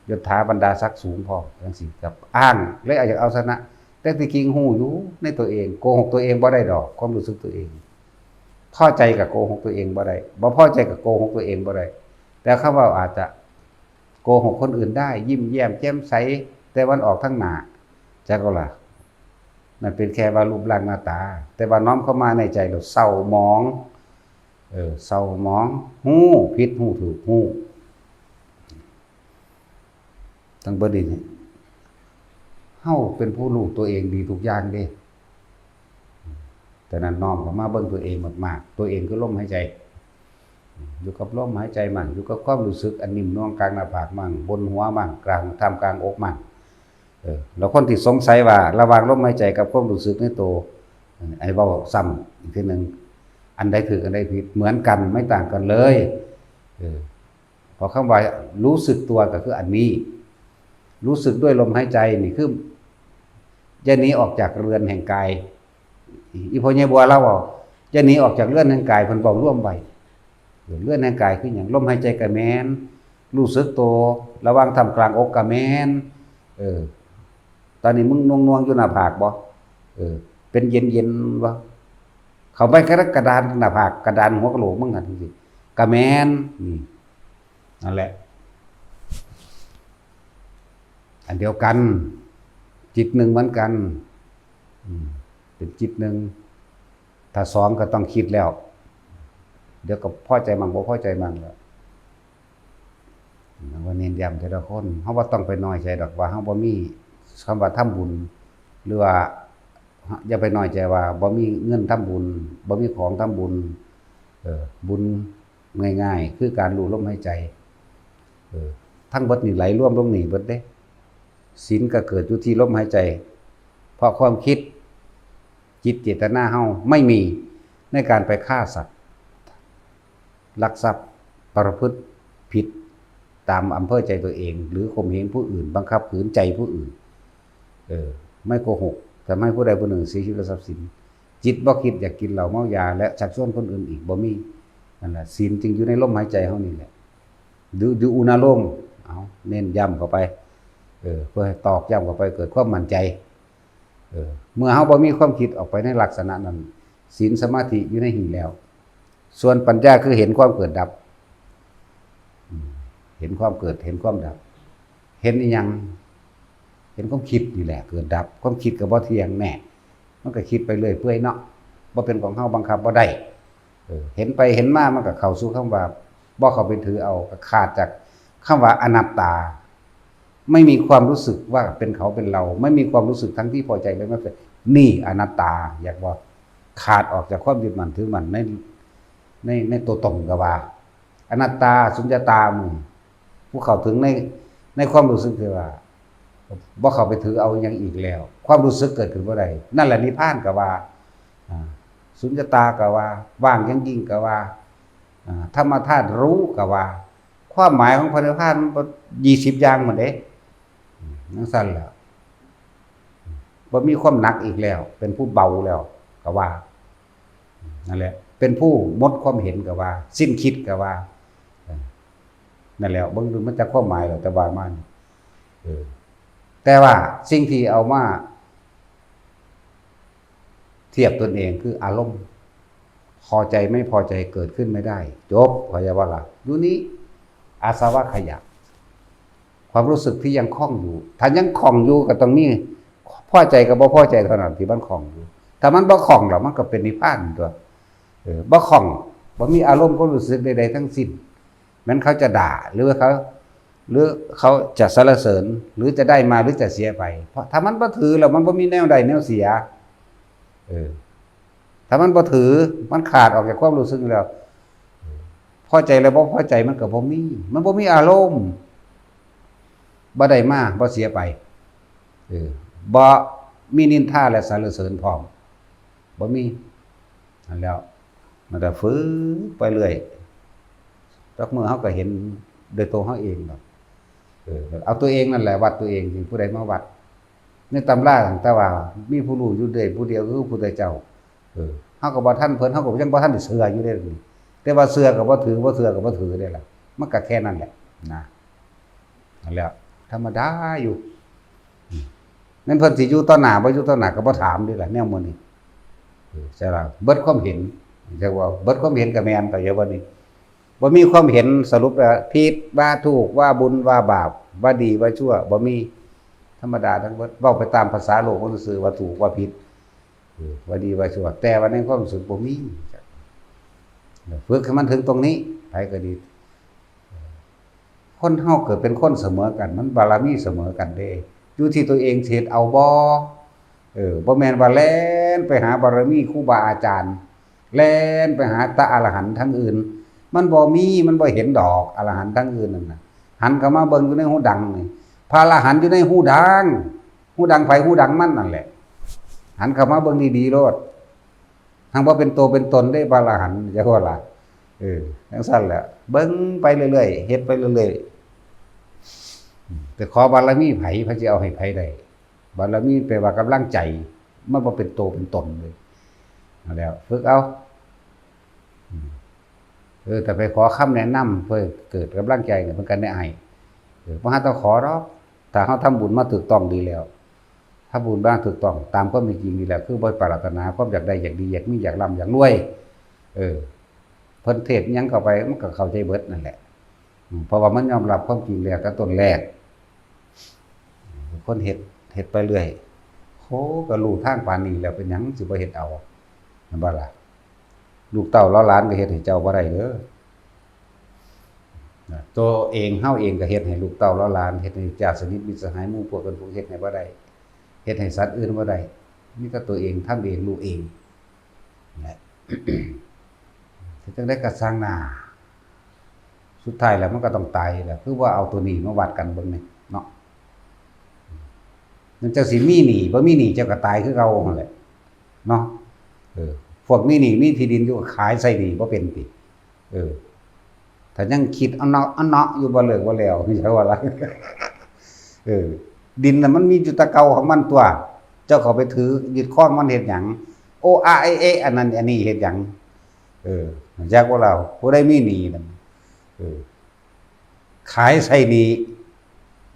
ยศถาบรรดาศักดิ์สูงพร้อม จั่งซี้ ก็อ้าง เลยอยากเอาชนะ แต่ที่จริงฮู้อยู่ในตัวเอง โกหกตัวเองบ่ได้ดอก ความรู้สึกตัวเอง พอใจก็โกหกตัวเองบ่ได้ บ่พอใจก็โกหกตัวเองบ่ได้ แต่เขาเว้าอาจจะโกหกคนอื่นได้ ยิ้มแย้มแจ่มใส แต่มันออกทางหน้า จักว่าล่ะ นั่นเป็นแค่ว่ารูปร่างหน้าตา แต่ว่าน้อมเข้ามาในใจแล้วเศร้าหมอง เออ เศร้าหมอง ฮู้ผิดฮู้ถูก ฮู้ ทั้งเบิดนี่ เฮาเป็นผู้รู้ตัวเองดีทุกอย่างเด้ ฉะนั้นน้อมเข้ามาเบิ่งตัวเองมากๆ ตัวเองคือลมหายใจ อยู่กับลมหายใจมั่ง อยู่กับความรู้สึกอันนิ่มนวลกลางหน้าผากมั่ง บนหัวมั่ง กลาง ท่ามกลางอกมั่ง เออ แล้วคนที่สงสัยว่าระหว่างลมหายใจกับความรู้สึกในตัว เออ ไอ้เว้าซ้ำอีกทีหนึ่ง อันใดถูกอันใดผิด เหมือนกัน ไม่ต่างกันเลย เออ เพราะคำว่ารู้สึกตัวก็คืออันนี้ รู้สึกด้วยลมหายใจนี่คือ อย่าหนีออกจากเรือนแห่งกาย อีพ่อใหญ่บัวลาวเว้า อย่าหนีออกจากเรือนแห่งกาย เพิ่นเว้ารวมไว้ เรือนแห่งกายคือหยัง ลมหายใจก็แม่น รู้สึกตัวระหว่างท่ามกลางอกก็แม่น เออ ตอนนี้มึงหน่วงๆอยู่หน้าผากบ่ เออ เป็นเย็นๆบ่ เข้าไปกระดานหน้าผาก กระดานหัวกะโหลกมึงหั่นจั่งซี้ ก็แม่น นี่ นั่นแหละ อันเดียวกัน จิตหนึ่งเหมือนกัน อืม เป็นจิตหนึ่ง ถ้าสองก็ต้องคิดแล้ว เดี๋ยวก็พอใจมั่งบ่พอใจมั่งแล้ว ว่าเน้นย้ำแต่ละคน เฮาบ่ต้องไปน้อยใจดอกว่าเฮาบ่มีคำว่าทำบุญ หรือว่าอย่าไปน้อยใจว่าบ่มีเงินทำบุญ บ่มีของทำบุญ เออ บุญง่ายๆ คือการรู้ลมหายใจ เออ ทั้งเบิดนี่ไหลรวมลงนี่เบิดเด้ ศีลก็เกิดอยู่ที่ลมหายใจ เพราะความคิด จิตเจตนาเฮาไม่มีในการไปฆ่าสัตว์ ลักทรัพย์ ประพฤติผิดตามอำเภอใจตัวเอง หรือข่มเหงผู้อื่น บังคับขืนใจผู้อื่น เออ ไม่โกหก ทำให้ผู้ใดผู้หนึ่งเสียชีวิตและทรัพย์สิน จิตบ่คิดอยากกินเหล้าเมายา และชักชวนคนอื่นอีก บ่มี นั่นแหละ ศีลจึงอยู่ในลมหายใจเฮานี่แหละ ดู ดูอุณาโลม เอา เน้นย้ำเข้าไป เออ เพื่อให้ตอกย้ำเข้าไป เกิดความมั่นใจ เออ เมื่อเฮาบ่มีความคิดออกไปในลักษณะนั้น ศีลสมาธิอยู่ในหิ้งแล้ว ส่วนปัญญาคือเห็นความเกิดดับ อืม เห็นความเกิด เห็นความดับ เห็นอิหยัง เห็นความคิดนี่แหละ เกิดดับ ความคิดก็บ่เที่ยงแน่ มันก็คิดไปเรื่อยเปื่อยเนาะ บ่เป็นของเฮา บังคับบ่ได้ เออ เห็นไปเห็นมามันก็เข้าสู่คำว่า บ่เข้าไปถือเอา ก็ขาดจากคำว่าอนัตตา ไม่มีความรู้สึกว่าเป็นเขาเป็นเรา ไม่มีความรู้สึกทั้งที่พอใจและไม่พอใจ นี่อนัตตา อยากว่าขาดออกจากความยึดมั่นถือมั่นใน ใน ในตัวตนก็ว่า อนัตตา สุญญตา หมู่ ผู้เข้าถึงใน ในความรู้สึกที่ว่า บ่เข้าไปถือเอาหยังอีกแล้ว ความรู้สึกเกิดขึ้นบ่ได้ นั่นแหละนิพพานก็ว่า อ่า สุญญตาก็ว่า ว่างอย่างยิ่งก็ว่า อ่า ธรรมธาตุรู้ก็ว่า ความหมายของพระนิพพานมันบ่ ยี่สิบอย่างหมดเด้ อืม จั่งซั้นแหละ บ่มีความหนักอีกแล้ว เป็นผู้เบาแล้วก็ว่า นั่นแหละ เป็นผู้หมดความเห็นก็ว่า สิ้นคิดก็ว่า เออ นั่นแหละ เบิ่งดูมันจักความหมายแล้ว แต่ว่ามัน เออ แต่ว่าสิ่งที่เอามาเทียบตนเองคืออารมณ์ พอใจไม่พอใจเกิดขึ้นไม่ได้ จบ เข้าใจบ่ล่ะ อยู่นี่ อาสวะขยะ ความรู้สึกที่ยังข้องอยู่ ถ้ายังข้องอยู่ก็ต้องมี พอใจกับบ่พอใจเท่านั้นที่มันข้องอยู่ ถ้ามันบ่ข้องแล้วมันก็เป็นนิพพานตัว เออ บ่ข้อง บ่มีอารมณ์ความรู้สึกใดๆทั้งสิ้น แม้นเขาจะด่า หรือว่าเขา หรือเขาจะสรรเสริญ หรือจะได้มา หรือจะเสียไป เพราะถ้ามันบ่ถือแล้วมันบ่มีแนวได้แนวเสีย เออ ถ้ามันบ่ถือ มันขาดออกจากความรู้สึกแล้ว พอใจแล้วบ่พอใจมันก็บ่มี มันบ่มีอารมณ์ บ่ได้มา บ่เสียไป เออ บ่มีนินทาและสรรเสริญพร้อม บ่มี นั่นแล้ว มันก็ฝึกไปเรื่อย จักมื้อเฮาก็เห็นโดยตัวเฮาเองดอก เออ เอาตัวเองนั่นแหละวัดตัวเอง สิผู้ใดมาวัด ในตำราตั้งแต่ว่ามีผู้รู้อยู่เด้ผู้เดียวคือพระพุทธเจ้า เออ เฮาก็บ่ทันเพิ่น เฮาก็ยังบ่ทันได้เชื่ออยู่เด้ แต่ว่าเชื่อก็บ่ถือ บ่เชื่อก็บ่ถือเด้ล่ะ มันก็แค่นั้นแหละนะ นั่นแหละ ธรรมดาอยู่ อืม แม่นเพิ่นสิอยู่ต่อหน้าบ่อยู่ต่อหน้าก็บ่ถามเด้ล่ะ แนวมื้อนี้ เออ ใช่ล่ะ เบิดความเห็น จักว่าเบิดความเห็นก็แม่น ก็อย่าว่านี่ บ่มีความเห็นสรุปแล้ว ผิด ว่าถูก ว่าบุญ ว่าบาป ว่าดี ว่าชั่ว บ่มี ธรรมดาทั้งเบิด เว้าไปตามภาษาโลกมันซื่อๆ ว่าถูก ว่าผิด เออ ว่าดี ว่าชั่ว แต่ว่าในความรู้สึกบ่มี ฝึกให้มันถึงตรงนี้ ไผก็ดี คนเฮาเกิดเป็นคนเสมอกัน มันบารมีเสมอกันเด้ อยู่ที่ตัวเองสิเฮ็ดเอาบ่ เออ บ่แม่นว่าแล่นไปหาบารมีครูบาอาจารย์ แล่นไปหาแต่อรหันต์ทั้งอื่น มันบ่มี มันบ่เห็นดอก อรหันต์ทั้งอื่นนั่นน่ะ หันเข้ามาเบิ่งอยู่ในหูดังนี่ พระอรหันต์อยู่ในหูดัง หูดังไผหูดังมันนั่นแหละ หันเข้ามาเบิ่งดีๆโลด หังบ่เป็นตัวเป็นตนเด้ พระอรหันต์ จักว่าล่ะ เออ จั่งซั้นแหละ เบิ่งไปเรื่อยๆ เฮ็ดไปเรื่อยๆ แต่ขอบารมีไผ ไผสิเอาให้ไผได้ บารมีแปลว่ากำลังใจ มันบ่เป็นตัวเป็นตนเลย เอาแล้ว ฝึกเอา อืม เออ แต่ไปขอคำแนะนำเพื่อเกิดกำลังใจเนี่ย มันก็ได้อ้าย เออ บ่หาต้องขอดอก ถ้าเฮาทำบุญมาถูกต้องดีแล้ว ทำบุญมาถูกต้องตามความเป็นจริงดีแล้ว คือบ่ปรารถนาความอยากได้ อยากดี อยากมี อยากร่ำ อยากรวย เออ เพิ่นเทศน์หยังเข้าไป มันก็เข้าใจเบิดนั่นแหละ อืม เพราะว่ามันยอมรับความจริงแล้วแต่ต้นแรก คนเฮ็ด เฮ็ดไปเรื่อย โห ก็รู้ทางปานนี้แล้ว เป็นหยังสิบ่เฮ็ดเอา แม่นบ่ล่ะ ลูกเต้าเหล่าหลานก็เฮ็ดให้เจ้าบ่ได้เด้อ นะ ตัวเอง เฮาเองก็เฮ็ดให้ลูกเต้าเหล่าหลาน เฮ็ดให้ญาติสนิทมิตรสหายหมู่พวกกันพวกเฮ็ดให้บ่ได้ เฮ็ดให้สัตว์อื่นบ่ได้ มีแต่ตัวเอง ทำเอง รู้เอง นั่นแหละ เฮ็ดจั่งใดก็ช่างหน้า สุดท้ายแล้วมันก็ต้องตายแหละ คือว่าเอาตัวนี้มาวัดกันเบิ่งนี่เนาะ มันจั่งสิมีหนี้ บ่มีหนี้เจ้าก็ตายคือเก่าหั่นแหละ เนาะ เออ พวกมีหนี้มีที่ดินอยู่ก็ขายใส่หนี้บ่เป็นติ เออ ถ้ายังคิดเอาเนาะเอาเนาะอยู่บ่เลิกบ่แล้ว เจ้าว่าล่ะ เออ ดินน่ะมันมีอยู่แต่เก่าของมันตัว เจ้าเข้าไปถือยึดครองมันเฮ็ดหยัง โออาไอเอ อันนั้นอันนี้เฮ็ดหยัง เออ จักว่าเรา ผู้ใดมีหนี้นั่น เออ ขายใส่หนี้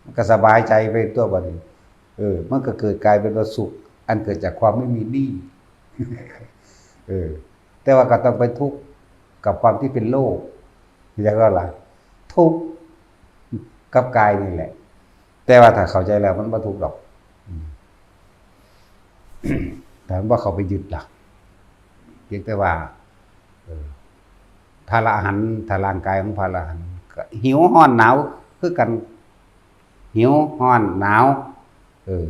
มันก็สบายใจไปตัวบัดนี้ เออ มันก็เกิดกลายเป็นว่าสุข อันเกิดจากความไม่มีหนี้ เออ แต่ว่าก็ต้องไปทุกข์กับความที่เป็นโลภ เรียกว่าอะไร ทุกข์กับกายนี่แหละ แต่ว่าถ้าเข้าใจแล้วมันบ่ทุกข์ดอก อืม แต่มันบ่เข้าไปยึดล่ะ เพียงแต่ว่า เออ พระอรหันต์ ถ้าร่างกายของพระอรหันต์ก็หิวร้อนหนาวคือกัน หิวร้อนหนาว เออ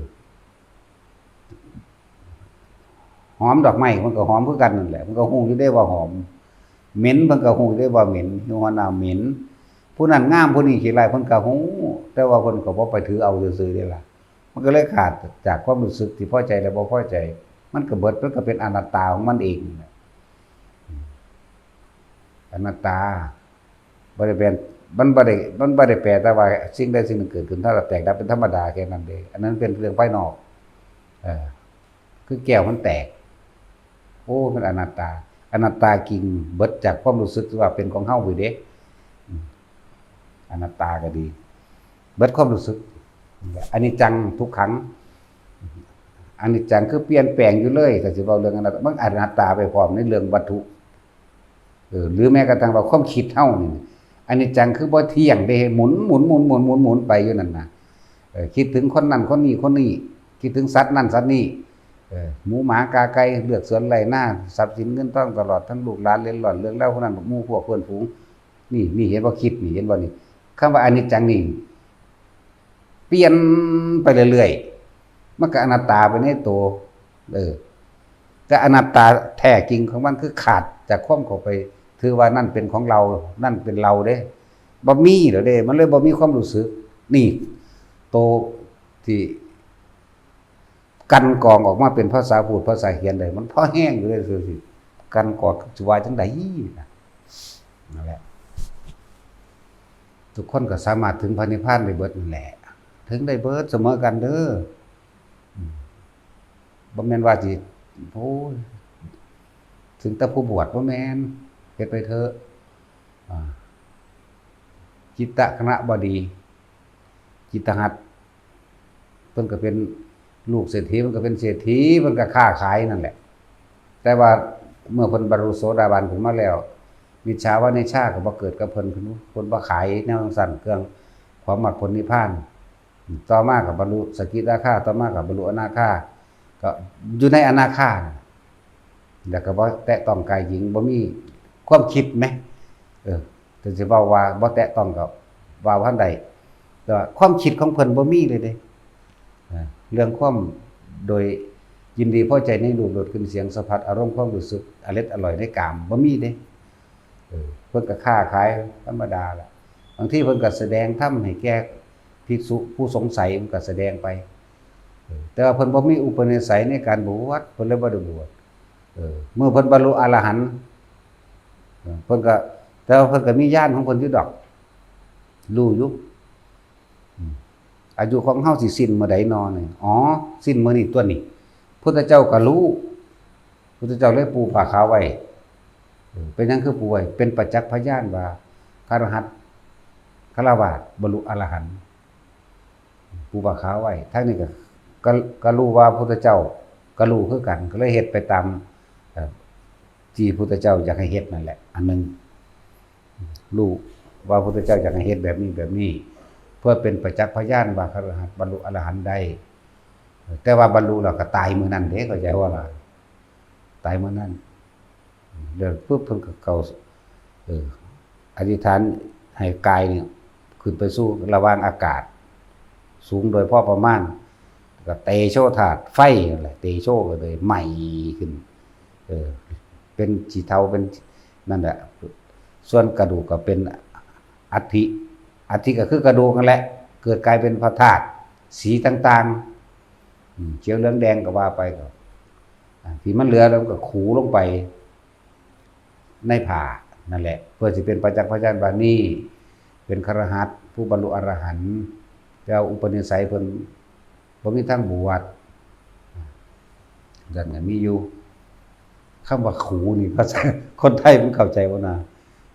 หอมดอกไม้มันก็หอมคือกันนั่นแหละ มันก็ฮู้อยู่ได้ว่าหอม เหม็นมันก็ฮู้ได้ว่าเหม็น หิวร้อนหนาวเหม็น ผู้นั้นงาม ผู้นี้ขี้ร้าย เพิ่นก็ฮู้ แต่ว่าเพิ่นก็บ่ไปถือเอาซื่อๆเด้ล่ะ มันก็เลยขาดจากความรู้สึกที่พอใจและบ่พอใจ มันก็เบิด มันก็เป็นอนัตตาของมันเองนั่นแหละ อนัตตา บ่ได้แปล มันบ่ได้ มันบ่ได้แปลแต่ว่าสิ่งใดสิ่งหนึ่งเกิดขึ้น เท่ากับแตกดับเป็นธรรมดาแค่นั้นเด้ อันนั้นเป็นเรื่องภายนอก เออ คือแก้วมันแตก โอ้ มันอนัตตา อนัตตาจริง เบิดจากความรู้สึกที่ว่าเป็นของเฮาอยู่เด้ อืม อนัตตาก็ดี เบิดความรู้สึก อนิจจังทุกขัง อนิจจังคือเปลี่ยนแปลงอยู่เลย ก็สิเว้าเรื่องอนัตตา มันอนัตตาไปพร้อมในเรื่องวัตถุ เออ หรือแม้กระทั่งว่าความคิดเฮานี่ อนิจจังคือบ่เที่ยงเด้ หมุน หมุน หมุน หมุน หมุน หมุนไปอยู่นั่นน่ะ เออ คิดถึงคนนั้นคนนี้คนนี้ คิดถึงสัตว์นั่นสัตว์นี้ เออ หมูหมากาไก่ เฮือนสวนไร่นา ทรัพย์สินเงินทอง ตลอดทั้งลูกหลานเล็ดลอด เรื่องราวพวกนั้น หมู่พวกเพื่อนฝูง นี่ นี่เห็นบ่ คิดนี่ เห็นบ่นี่ คำว่าอนิจจังนี่ เปลี่ยนไปเรื่อยๆ มันก็อนัตตาไปในตัว เออ แต่อนัตตาแท้จริงของมันคือขาดจากความเข้าไป ถือว่านั่นเป็นของเรา นั่นเป็นเราเด้ บ่มีแล้วเด้ มันเลยบ่มีความรู้สึก นี่ โตที่กลั่นกรองออกมาเป็นภาษาพูดภาษาเขียนได้ มันพอแฮงอยู่เด้ ซื่อๆ กลั่นกรองสิว่าจั่งใดนะ นั่นแหละ ทุกคนก็สามารถถึงพระนิพพานได้เบิดนั่นแหละ ถึงได้เบิดเสมอกันเด้อ อืม บ่แม่นว่าสิ โอ้ย ถึงแต่ผู้บวช บ่แม่น เฮ็ดไปเถอะ อ่า จิตตคหบดี จิตตหัตถ์ เพิ่นก็เป็นลูกเศรษฐี เพิ่นก็เป็นเศรษฐี เพิ่นก็ค้าขายนั่นแหละ แต่ว่าเมื่อเพิ่นบรรลุโสดาบันขึ้นมาแล้ว มิจฉาวานิชฌาก็บ่เกิดกับเพิ่น เพิ่น เพิ่นบ่ขายแนวจั่งซั้น เครื่องของมรรคผลนิพพาน ต่อมาก็บรรลุสกิทาคา ต่อมาก็บรรลุอนาคา ก็อยู่ในอนาคา แล้วก็บ่แตะต้องกายหญิง บ่มีความคิดแหม เออ แต่สิเว้าว่าบ่แตะต้องก็ว่าบ่ทันได้ แต่ว่าความคิดของเพิ่นบ่มีเลยเด้ เออ เรื่องความโดยยินดีพอใจในรูปรสกลิ่นเสียงสัมผัส อารมณ์ความรู้สึกอร็ดอร่อยในกาม บ่มีเด้ เออ เพิ่นก็ค้าขายธรรมดาล่ะ บางทีเพิ่นก็แสดงธรรมให้แก่ภิกษุผู้สงสัย เพิ่นก็แสดงไป เออ แต่ว่าเพิ่นบ่มีอุปนิสัยในการบวช เพิ่นเลยบ่ได้บวช เออ เมื่อเพิ่นบรรลุอรหันต์ เออ เพิ่นก็ แต่ว่าเพิ่นก็มีญาณของเพิ่นอยู่ดอก รู้อยู่ อืม อายุของเฮาสิสิ้นเมื่อใดนอนี่ อ๋อ สิ้นมื้อนี้ตั๊วนี่ พุทธเจ้าก็รู้ พุทธเจ้าเลยปูผ้าขาวไว้ เออ เป็นหยังคือปูไว้ เป็นประจักษ์พยานว่า คฤหัสถ์ ฆราวาส บรรลุอรหันต์ ปูผ้าขาวไว้ ทางนี้ก็ ก็ ก็รู้ว่าพุทธเจ้าก็รู้คือกัน ก็เลยเฮ็ดไปตาม เอ่อ ที่พุทธเจ้าอยากให้เฮ็ดนั่นแหละ อันหนึ่ง รู้ว่าพุทธเจ้าอยากให้เฮ็ดแบบนี้แบบนี้ เพื่อเป็นประจักษ์พยานว่าคฤหัสถ์บรรลุอรหันต์ได้ แต่ว่าบรรลุแล้วก็ตายมื้อนั้นเด้ เข้าใจบ่ล่ะ ตายมื้อนั้น เดี๋ยวปุ๊บเพิ่นก็เข้า เออ อธิษฐานให้กายเนี่ย ขึ้นไปสู่ระหว่างอากาศ สูงโดยพอประมาณ ก็เตโชธาตุไฟนั่นแหละ เตโชก็เลยไหม้ขึ้น เออ เป็นสีเทา เป็นนั่นแหละ ส่วนกระดูกก็เป็นอัฐิ อัฐิก็คือกระดูกนั่นแหละ เกิดกลายเป็นพระธาตุสีต่างๆ อืม เขียวเหลืองแดงก็ว่าไปก็ อ่า ที่มันเหลือแล้วก็ขูลงไปในผ้านั่นแหละ เพื่อสิเป็นประจักษ์พยานว่านี่เป็นคฤหัสถ์ผู้บรรลุอรหันต์ แต่ว่าอุปนิสัยเพิ่นบ่มีทางบวช นั่นก็มีอยู่ คำว่าขูนี่ ภาษาคนไทยมันเข้าใจบ่นะ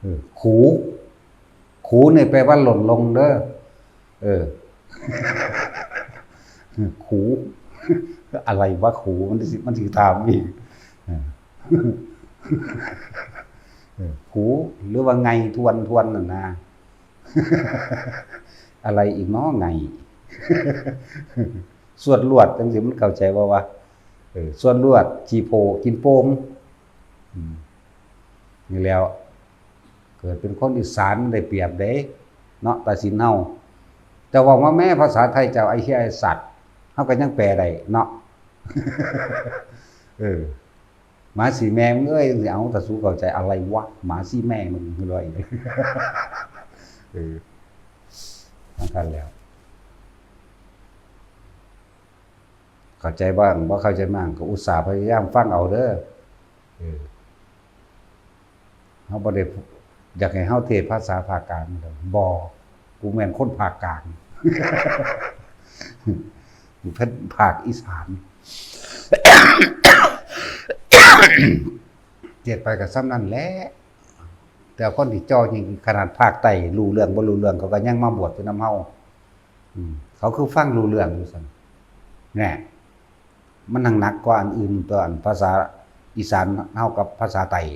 เออ ขู ขูนี่แปลว่าหล่นลงเด้อ เออ ขู อะไรวะขู มันสิ มันสิถามอีก เออ เออ ขู หรือว่าไงทวน ทวนน่ะนะ อะไรอีกเนาะไง สวดลวดจังซี่มันเข้าใจบ่วะ เออ สวดลวด ขี้โพ กินโปม อืม นี่แหล้ว เกิดเป็นคนอีสานได้เปรียบเด้ เนาะ ตัดสินเฮา แต่ว่ามาแม้ภาษาไทยเจ้า ไอ้เหี้ยไอ้สัตว์ เฮาก็ยังแปลได้เนาะ เออ หมาสีแม่มึงเอ้ย จังสิเอา ถ้าสูเข้าใจ อะไรวะ หมาสีแม่มึง คือว่าอีก เออ นั่นกันแล้ว เข้าใจบ้าง บ่เข้าใจบ้าง ก็อุตส่าห์พยายามฟังเอาเด้อ เออ เฮาบ่ได้อยากให้เฮาเทศน์ภาษาภาคกลางดอก บ่ กูแม่นคนภาคกลาง กูเป็นภาคอีสาน เทศน์ไปก็ส่ำนั่นแหละ แต่คนที่จ่อยิงขนาดภาคใต้รู้เรื่องบ่รู้เรื่อง เขาก็ยังมาบวชอยู่นำเฮา อืม เขาคือฟังรู้เรื่องอยู่ซั่น แน่ มันหนัก หนักกว่าอันอื่นตัว อันภาษาอีสานเฮากับภาษาไทย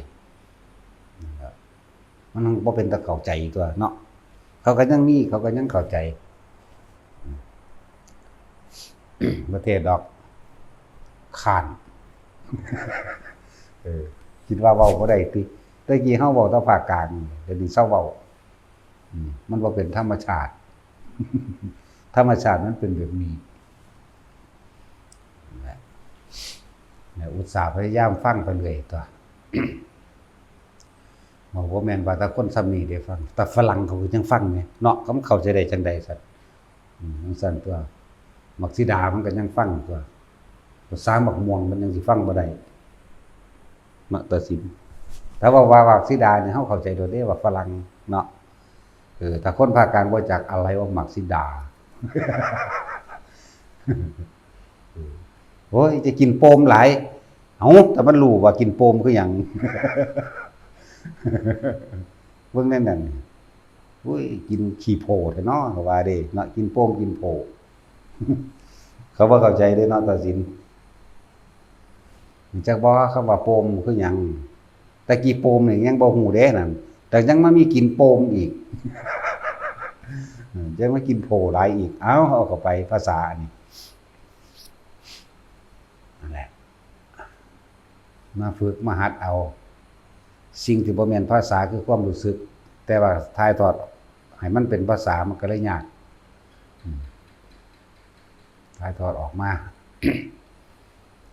มันบ่เป็นตาเข้าใจตัวเนาะ เขาก็ยังมี เขาก็ยังเข้าใจ บ่เทศน์ดอก ค้าน เออ คิดว่าเว้าบ่ได้ติ แต่กี้เฮาเว้าแต่ภาคกลาง เดี๋ยวนี้เซาเว้า อืม มันบ่เป็นธรรมชาติ ธรรมชาติมันเป็นแบบนี้ นั่นแหละ เนี่ย อุตส่าห์พยายามฟังไปเรื่อยตัว บอกว่าแม่นว่าแต่คนส่ำนี้ได้ฟัง แต่ฝรั่งเขาก็ยังฟังเนี่ยเนาะ เขาเข้าใจได้จังใดสัตว์ อืม จังซั่นตัว หมากสีดามันก็ยังฟังตัว ภาษาหมากม่วงมันยังสิฟังบ่ได้ มาตัดสิน ถ้าว่า ว่าหมากสีดาเนี่ย เขาเข้าใจโดยได้ว่าฝรั่งเนาะ เออ ถ้าคนภาคกลางบ่จักอะไรว่าหมากสีดา โอ้ย จะกินโปมหลาย เอ้า แต่มันรู้ว่ากินโปมคือหยัง เบิ่งแนวนั้น โอ้ย กินขี้โพแท้เนาะ เขาว่าเด้เนาะ กินโปมกินโพ เขาบ่เข้าใจเด้เนาะ ตัดสิน จักบ่คำว่าโปมคือหยัง แต่กี้โปมนี่ยังบ่ฮู้เด้นั่น แต่ยังมามีกินโปมอีก เออ ยังมากินโพหลายอีก เอ้า เอาเข้าไปภาษานี่ นั่นแหละ มาฝึกมาหัดเอา สิ่งที่บ่แม่นภาษาคือความรู้สึก แต่ว่าถ่ายทอดให้มันเป็นภาษามันก็เลยยาก อืม ถ่ายทอดออกมา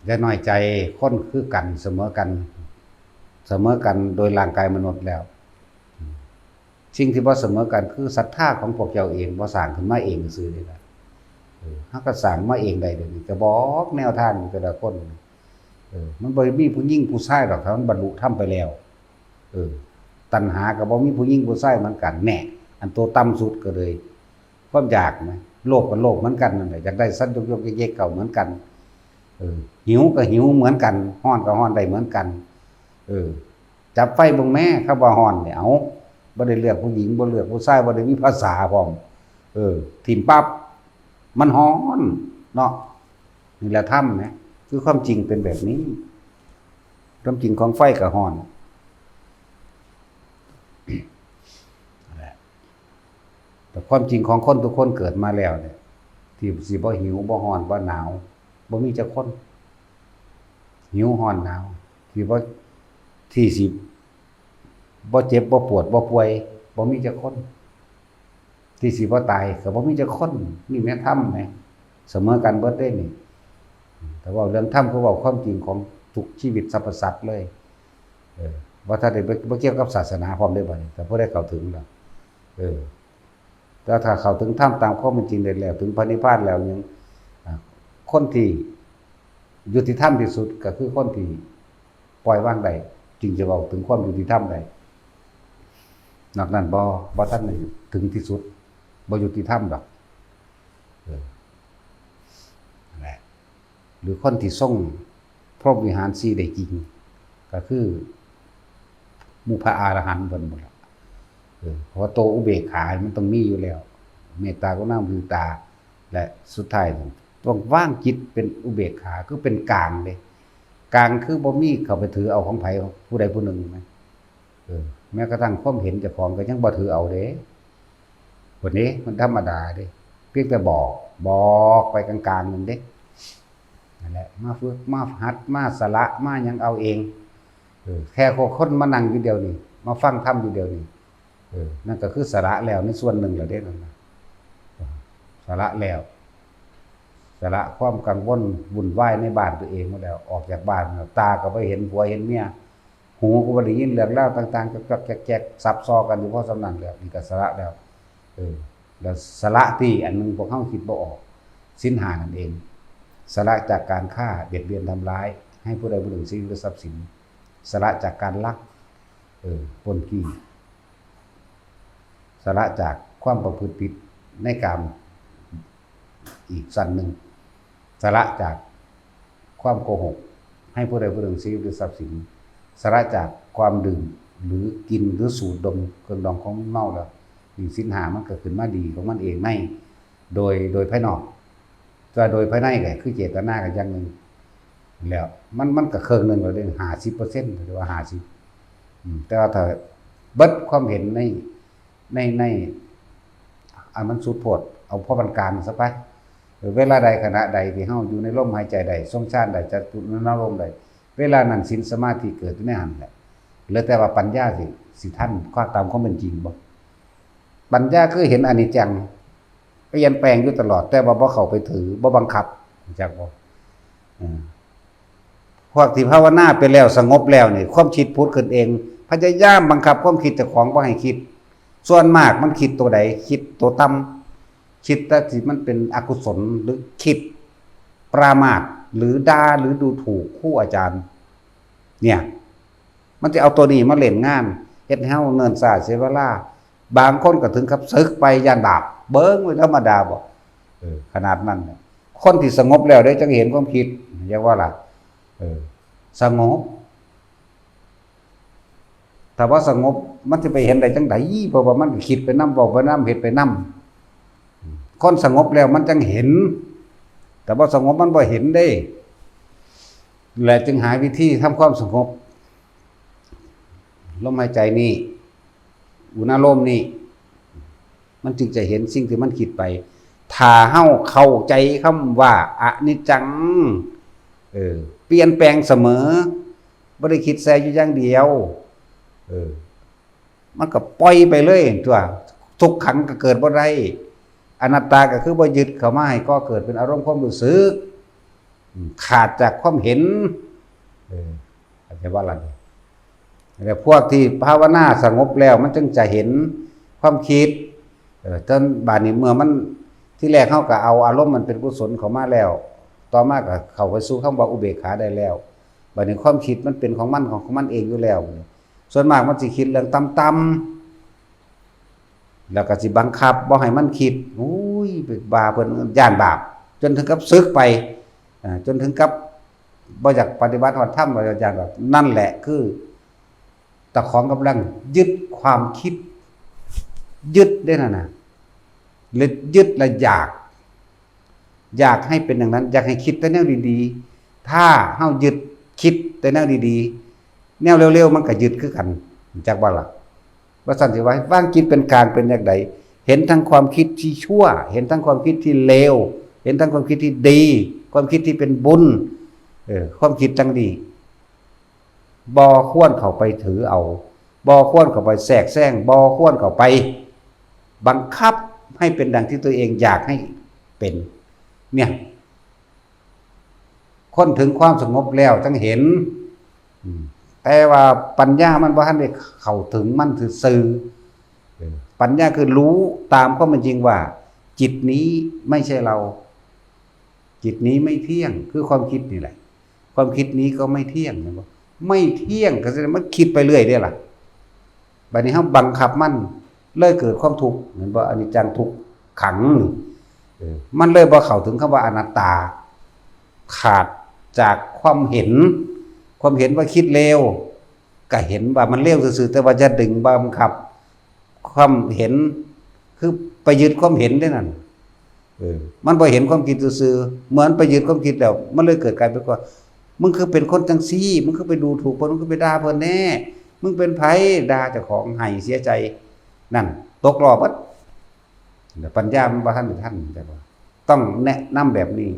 อย่าน้อยใจ คนคือกัน เสมอกัน เสมอกันโดยร่างกายมนุษย์แล้ว สิ่งที่บ่เสมอกันคือศรัทธาของพวกเจ้าเอง บ่สร้างขึ้นมาเองซื่อๆ นี่ล่ะ เออ เฮาก็สร้างมาเองได้ เดี๋ยวนี้ก็บอกแนวทางแต่ละคน เออ มันบ่มีผู้หญิงผู้ชายดอก ถ้ามันบรรลุธรรมไปแล้ว เออ ตัณหาก็บ่มีผู้หญิงผู้ชายเหมือนกัน แน่ อันตัวต่ำสุดก็เลย ความอยากนะ โลภก็โลภเหมือนกันนั่นแหละ อยากได้สันยกๆ เย็กๆ ก็เหมือนกัน เออ หิวก็หิวเหมือนกัน ร้อนก็ร้อนได้เหมือนกัน เออ จับไฟเบิ่งแม้ คำว่าร้อนเนี่ย เอ้า บ่ได้เลือกผู้หญิง บ่เลือกผู้ชาย บ่ได้มีภาษาพร้อม เออ ถิ่มปั๊บ มันร้อนเนาะ นี่แหละธรรมนะ คือความจริงเป็นแบบนี้ ความจริงของไฟก็ร้อน แต่ความจริงของคนทุกคนเกิดมาแล้วเนี่ย ที่สิบ่หิว บ่ร้อน บ่หนาว บ่มีจักคน หิว ร้อน หนาว ที่บ่ ที่สิบ่เจ็บ บ่ปวด บ่ป่วย บ่มีจักคน ที่สิบ่ตายก็บ่มีจักคน นี่แม่นธรรมแหม เสมอกันเบิดเด้นี่ แต่เว้าเรื่องธรรมก็เว้าความจริงของทุกชีวิตสรรพสัตว์เลย เออ บ่ทันได้ บ่ บ่เกี่ยวกับศาสนาพร้อมเด้บัดนี้ แต่ผู้ใดเข้าถึงแล้ว เออ แต่ถ้าเข้าถึงธรรมตามความเป็นจริงได้แล้ว ถึงพระนิพพานแล้วยัง อ่า คนที่ ยุติธรรมที่สุดก็คือคนที่ปล่อยวางได้ จึงจะเว้าถึงความยุติธรรมได้ นอกนั้นบ่ บ่ทันได้ถึงที่สุด บ่ยุติธรรมดอก เออ นั่นแหละ หรือคนที่ทรงพรหมวิหารสี่ได้จริง ก็คือหมู่พระอรหันต์เพิ่นหมดละ เออ เพราะว่าตัวอุเบกขามันต้องมีอยู่แล้ว เมตตากรุณามุทิตา และสุดท้ายต้องวางจิตเป็นอุเบกขา คือเป็นกลางเลย กลางคือบ่มีเข้าไปถือเอาของไผ ผู้ใดผู้หนึ่งนะ เออ แม้กระทั่งความเห็นเจ้าของก็ยังบ่ถือเอาเด้ คนนี้มันธรรมดาเด้ เพียงแต่บอก บอกไปกลางๆ หนึ่งเด้ นั่นแหละ มาฝึก มาหัด มาสละ มาหยังเอาเอง เออ แค่คนมานั่งอยู่เดียวนี่ มาฟังธรรมอยู่เดียวนี่ เออ นั่นก็คือสละแล้วในส่วนหนึ่งแล้วเด้ นั่นนะ สละแล้ว สละความกังวลวุ่นวายในบ้านตัวเองหมดแล้ว ออกจากบ้านแล้ว ตาก็บ่เห็นผัวเห็นเมีย หูก็บ่ได้ยินเรื่องราวต่างๆ จอกๆ แจกๆ สับซอกันอยู่พอส่ำนั้นแล้ว นี่ก็สละแล้ว เออ แล้วสละที่อันหนึ่งพวกเฮาคิดบ่ออก ศีลห้านั่นเอง สละจากการฆ่า เบียดเบียนทำร้าย ให้ผู้ใดผู้หนึ่งเสียชีวิตหรือทรัพย์สิน สละจากการลัก เออ ปล้นจี้ สละจากความประพฤติผิดในกาม อีกสั้นหนึ่ง สละจากความโกหก ให้ผู้ใดผู้หนึ่งเสียชีวิตหรือทรัพย์สิน สละจากความดื่ม หรือกิน หรือสูดดมเครื่องดองของเมาแล้ว นี่ศีลห้ามันก็ขึ้นมาดีของมันเองใน โดย โดยภายนอก แต่โดยภายในก็คือเจตนาก็อย่างหนึ่ง แล้วมัน มันก็เครื่องหนึ่งแล้วเด้ ห้าสิบเปอร์เซ็นต์ หรือว่าห้าสิบ อืม แต่ว่าถ้าเบิดความเห็นใน ใน ใน อันมันสุดโพด เอาพอปานกลางซะไป เวลาใดขณะใดที่เฮาอยู่ในลมหายใจใด ทรงฌานใด จตุรณารมณ์ใด เวลานั้นศีลสมาธิเกิดอยู่ในหั้นแหละ เหลือแต่ว่าปัญญาสิ สิทันความ ตามความเป็นจริงบ่ ปัญญาคือเห็นอนิจจัง เปลี่ยนแปลงอยู่ตลอด แต่ว่าบ่เข้าไปถือ บ่บังคับ รู้จักบ่ อืม พวกที่ภาวนาไปแล้ว สงบแล้วนี่ ความคิดผุดขึ้นเอง พยายามบังคับความคิดเจ้าของบ่ให้คิด ส่วนมากมันคิดตัวใด คิดตัวต่ำ คิดแต่ที่มันเป็นอกุศล หรือคิดปรามาส หรือด่า หรือดูถูกครูอาจารย์ เนี่ย มันจะเอาตัวนี้มาเล่นงาน เฮ็ดให้เฮาเนิ่นช้าเสียเวลา บางคนก็ถึงกับสึกไปย้านบาป เบิ่งไว้ธรรมดาบ่ เออ ขนาดนั้นน่ะ คนที่สงบแล้วเด้จั่งเห็นความคิด เรียกว่าล่ะ เออ สงบ ถ้าบ่สงบมันสิไปเห็นได้จั่งใด เพราะว่ามันก็คิดไปนำ เว้าไปนำ เฮ็ดไปนำ คนสงบแล้วมันจั่งเห็น แต่บ่สงบมันบ่เห็นเด้ และจึงหาวิธีทำความสงบ ลมหายใจนี่ อุณาโลมนี่ มันจึงจะเห็นสิ่งที่มันคิดไป ถ้าเฮาเข้าใจคำว่าอนิจจัง เออ เปลี่ยนแปลงเสมอ บ่ได้คิดแซ่อยู่อย่างเดียว เออ มันก็ปล่อยไปเลยตั๊ว ทุกขังก็เกิดบ่ได้ อนัตตาก็คือบ่ยึดเข้ามาให้ก่อเกิดเป็นอารมณ์ความรู้สึก อืม ขาดจากความเห็น เออ เข้าใจบ่ล่ะนี่ แล้วพวกที่ภาวนาสงบแล้วมันจึงจะเห็นความคิด เออ จนบาดนี้เมื่อมัน ที่แรกเฮาก็เอาอารมณ์มันเป็นกุศลเข้ามาแล้ว ต่อมาก็เข้าไปสู่คำว่าอุเบกขาได้แล้ว บาดนี้ความคิดมันเป็นของมัน ของมันเองอยู่แล้ว ส่วนมากมันสิคิดเรื่องต่ำๆ แล้วก็สิบังคับบ่ให้มันคิด อุ้ย ไปว่าเพิ่น ย้านบาป จนถึงกับสึกไป อ่า จนถึงกับบ่อยากปฏิบัติฮอดธรรม ว่าย้านบาป นั่นแหละคือเจ้าของกำลังยึดความคิด ยึดเด้นั่นน่ะ และยึดและอยาก อยากให้เป็นอย่างนั้น อยากให้คิดแต่แนวดีๆ ถ้าเฮายึดคิดแต่แนวดีๆ แนวเร็วๆ มันก็ยึดคือกัน รู้จักบ่ล่ะ ว่าซั่นสิว่า วางจิตเป็นกลางเป็นจั่งใด เห็นทั้งความคิดที่ชั่ว เห็นทั้งความคิดที่เลว เห็นทั้งความคิดที่ดี ความคิดที่เป็นบุญ เออ ความคิดจั่งนี้ บ่ควรเข้าไปถือเอา บ่ควรเข้าไปแทรกแซง บ่ควรเข้าไปบังคับให้เป็นดังที่ตัวเองอยากให้เป็น เนี่ย คนถึงความสงบแล้วจั่งเห็น อืม แต่ว่าปัญญามันบ่ทันได้เข้าถึงมันซื่อๆ เออ ปัญญาคือรู้ตามความเป็นจริงว่า จิตนี้ไม่ใช่เรา จิตนี้ไม่เที่ยง คือความคิดนี่แหละ ความคิดนี้ก็ไม่เที่ยง เห็นบ่? ไม่เที่ยงก็แสดงมันคิดไปเรื่อยเด้ล่ะ บัดนี้เฮาบังคับมัน เลยเกิดความทุกข์ เห็นบ่? อนิจจังทุกขังนี่ เออ มันเลยบ่เข้าถึงคำว่าอนัตตา ขาดจากความเห็น ความเห็นว่าคิดเลว ก็เห็นว่ามันเลวซื่อๆ แต่ว่าอย่าดึงบังคับ ความเห็น คือไปยึดความเห็นได้นั่น เออ มันบ่เห็นความคิดซื่อๆ เหมือนไปยึดความคิดแล้ว มันเลยเกิดกลายเป็นว่า มึงคือเป็นคนจังซี่ มึงคือไปดูถูกเพิ่น มึงคือไปด่าเพิ่นแน่ มึงเป็นไผ ด่าเจ้าของ ไห้เสียใจ นั่น ตกรอบเบิด ปัญญามันบ่ทันได้ทัน แต่ว่าต้องแนะนำแบบนี้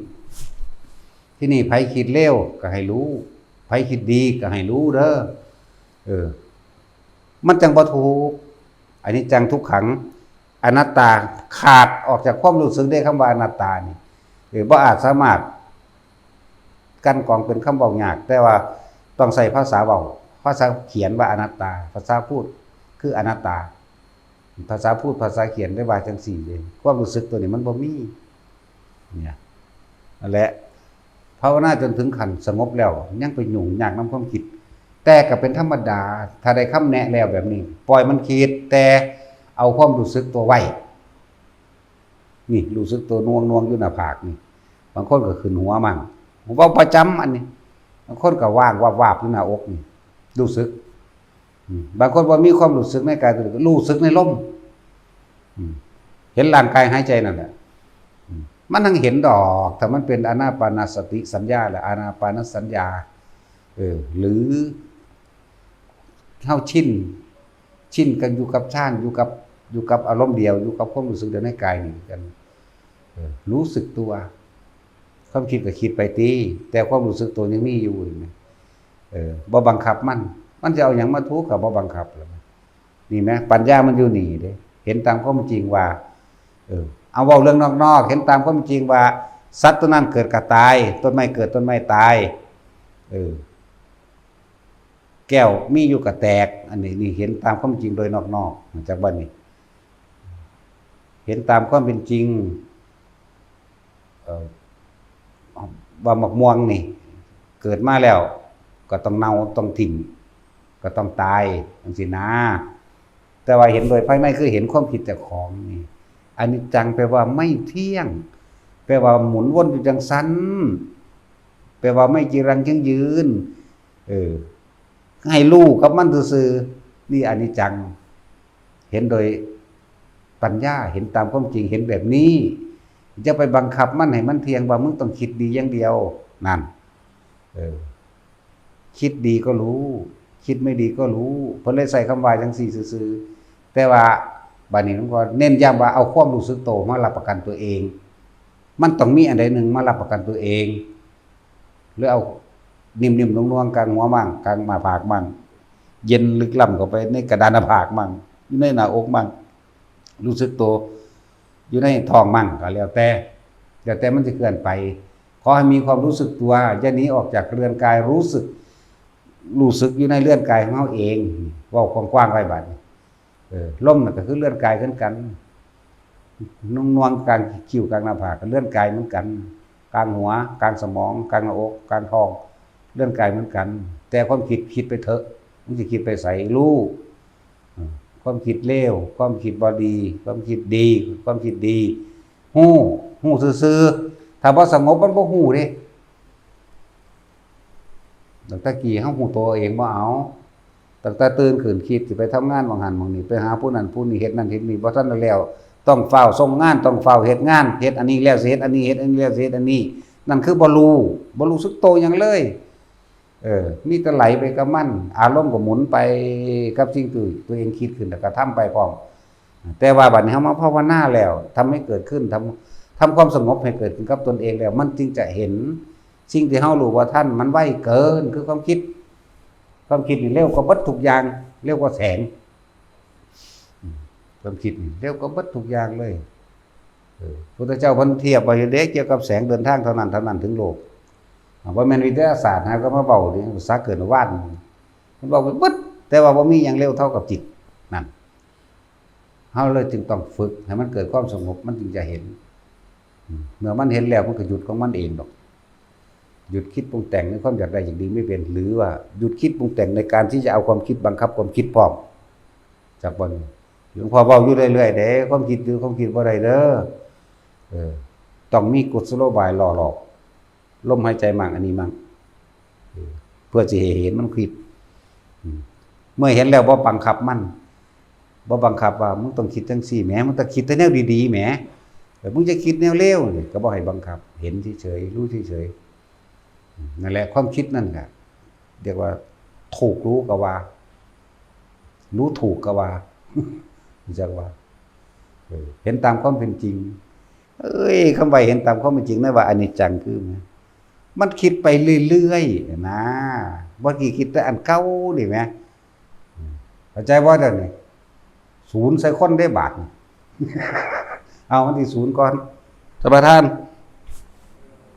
ที่นี่ไผคิดเลวก็ให้รู้ ไผคิดดีก็ให้รู้เด้อ เออ มันจังบ่ทุกข์ อนิจจังทุกขัง อนัตตา ขาดออกจากความรู้สึกได้ คำว่าอนัตตานี่ เออ บ่อาจสามารถกลั่นกรองเป็นคำเว้ายาก แต่ว่าต้องใช้ภาษาเว้า ภาษาเขียนว่าอนัตตา ภาษาพูดคืออนัตตา ภาษาพูดภาษาเขียนได้ว่าจังซี่เด้ ความรู้สึกตัวนี้มันบ่มี เนี่ย นั่นแหละ ภาวนาจนถึงขั้นสงบแล้ว ยังไปยุ่งยากนำความคิด แต่ก็เป็นธรรมดา ถ้าได้คำแนะแล้วแบบนี้ ปล่อยมันคิด แต่เอาความรู้สึกตัวไว้ นี่ รู้สึกตัวหน่วงๆ อยู่หน้าผากนี่ บางคนก็ขึ้นหัวมั่ง เว้าประจำอันนี้ บางคนก็ว่างวาบๆ อยู่หน้าอกนี่ รู้สึก อืม บางคนว่ามีความรู้สึกในกายตัวเอง รู้สึกในลม อืม เห็นร่างกายหายใจนั่นแหละ อืม มันทั้งเห็นดอก ถ้ามันเป็นอานาปานสติสัญญา และอานาปานสัญญา เออ หรือเฮาชิน ชินกันอยู่กับฌาน อยู่กับ อยู่กับอารมณ์เดียว อยู่กับความรู้สึกเดียวในกายนี่กัน เออ รู้สึกตัว ความคิดก็คิดไปติ แต่ความรู้สึกตัวยังมีอยู่ เห็นไหม? เออ บ่บังคับมัน มันจะเอาหยังมาทุกข์ก็บ่บังคับแล้ว นี่ไหม? ปัญญามันอยู่นี่เด้ เห็นตามความจริงว่า เออ เอาเว้าเรื่องนอกๆ เห็นตามความจริงว่า สัตว์ตัวนั้นเกิดก็ตาย ต้นไม้เกิดต้นไม้ตาย เออ แก้วมีอยู่ก็แตก อันนี้ นี่เห็นตามความจริงโดยนอกๆ จากบัดนี้ เห็นตามความเป็นจริง เอ่อ ว่าหมากม่วงนี่ เกิดมาแล้ว ก็ต้องเน่า ต้องทิ้ง ก็ต้องตาย จังซี้นะ แต่ว่าเห็นโดยภายในคือเห็นความคิดเจ้าของนี่ อนิจจังแปลว่าไม่เที่ยง แปลว่าหมุนวนอยู่จังซั้น แปลว่าไม่จีรังยั่งยืน เออ ให้รู้กับมันซื่อๆ นี่อนิจจัง เห็นโดยปัญญา เห็นตามความจริง เห็นแบบนี้ อย่าไปบังคับมันให้มันเที่ยง ว่ามึงต้องคิดดีอย่างเดียว นั่น เออ คิดดีก็รู้ คิดไม่ดีก็รู้ เพิ่นเลยใช้คำว่าจังซี่ซื่อๆ แต่ว่าบัดนี้หลวงพ่อเน้นย้ำว่าเอาความรู้สึกโตมารับประกันตัวเอง มันต้องมีอันใดหนึ่งมารับประกันตัวเอง หรือเอานิ่มๆ นวลๆ กลางหัวมั่ง กลางหน้าผากมั่ง เย็นลึกล้ำเข้าไปในกระดานหน้าผากมั่ง อยู่ในหน้าอกมั่ง รู้สึกโต อยู่ในท้องมั่ง ก็แล้วแต่ แล้วแต่มันจะเคลื่อนไป ขอให้มีความรู้สึกตัว อย่าหนีออกจากเรือนกาย รู้สึก รู้สึกอยู่ในเรือนกายของเฮาเอง เว้ากว้างๆ ไว้บัดนี้ เออ ลมน่ะก็คือเรือนกายคือกัน นวลๆ กลางคิ้วกลางหน้าผากก็เรือนกายเหมือนกัน กลางหัว กลางสมอง กลางหน้าอก กลางท้อง เรือนกายเหมือนกัน แต่ความคิดคิดไปเถอะ มันสิคิดไปไส รู้ อืม ความคิดเลว ความคิดบ่ดี ความคิดดี ความคิดดี ฮู้ ฮู้ซื่อๆ ถ้าบ่สงบมันบ่ฮู้เด้ ตั้งแต่กี้เฮาฮู้ตัวเองบ่เอา ตั้งแต่ตื่นขึ้นคิดสิไปทำงานหม่องหั้นหม่องนี่ ไปหาผู้นั้นผู้นี่ เฮ็ดนั่นเฮ็ดนี่ บ่ทันได้แล้ว ต้องฟ้าวส่งงาน ต้องฟ้าวเฮ็ดงาน เฮ็ดอันนี้แล้วสิเฮ็ดอันนี้ เฮ็ดอันนี้แล้วสิเฮ็ดอันนี้ นั่นคือบ่รู้ บ่รู้สึกโตหยังเลย เออ มีแต่ไหลไปกับมัน อารมณ์ก็หมุนไปกับสิ่งที่ตัวเองคิดขึ้นแล้วก็ทำไปพร้อม แต่ว่าบัดนี้เฮามาภาวนาแล้ว ทำให้เกิดขึ้น ทำ ทำความสงบให้เกิดขึ้นกับตนเองแล้ว มันจึงจะเห็นสิ่งที่เฮารู้บ่ทัน มันไวเกิน คือความคิด ความคิดนี่เร็วกว่าเบิดทุกอย่าง เร็วกว่าแสง อืม ความคิดนี่เร็วกว่าเบิดทุกอย่างเลย เออ พุทธเจ้าเพิ่นเทียบไว้เด้ เกี่ยวกับแสงเดินทางเท่านั้นเท่านั้นถึงโลก อ่า บ่แม่นวิทยาศาสตร์นะ ก็มาเว้านี่ ภาษาเกินว่าน มันเว้าไปเบิด แต่ว่าบ่มีหยังเร็วเท่ากับจิต นั่น เฮาเลยจึงต้องฝึกให้มันเกิดความสงบ มันจึงจะเห็น อืม เมื่อมันเห็นแล้วมันก็หยุดของมันเองดอก หยุดคิดปรุงแต่งในความอยากได้อยากดีไม่เป็น หรือว่าหยุดคิดปรุงแต่งในการที่จะเอาความคิดบังคับความคิดพร้อม จากวันนี้หลวงพ่อเว้าอยู่เรื่อยๆเด้ ความคิดหรือความคิดบ่ได้เด้อ เออ ต้องมีกุศโลบายล่อหลอก ลมหายใจมั่งอันนี้มั่ง เออ เพื่อสิให้เห็นมันคิด อืม เมื่อเห็นแล้วบ่บังคับมัน บ่บังคับว่ามึงต้องคิดจังซี่แหม มึงต้องคิดแต่แนวดีๆแหม แต่มึงจะคิดแนวเลวนี่ก็บ่ให้บังคับ เห็นเฉยๆ รู้เฉยๆ อืม นั่นแหละ ความคิดนั่นแหละ เรียกว่า ถูกรู้ก็ว่า รู้ถูกก็ว่า จักว่า เออ เห็นตามความเป็นจริง เอ้ย คำว่าเห็นตามความเป็นจริงนะว่าอนิจจังคือหยัง มันคิดไปเรื่อยๆนะ บ่ได้คิดแต่อันเก่านี่แหม เข้าใจบ่เดี๋ยวนี้ ศูนย์ใส่คนได้บาดนี่ เอามันที่ศูนย์ก่อน ท่านประธาน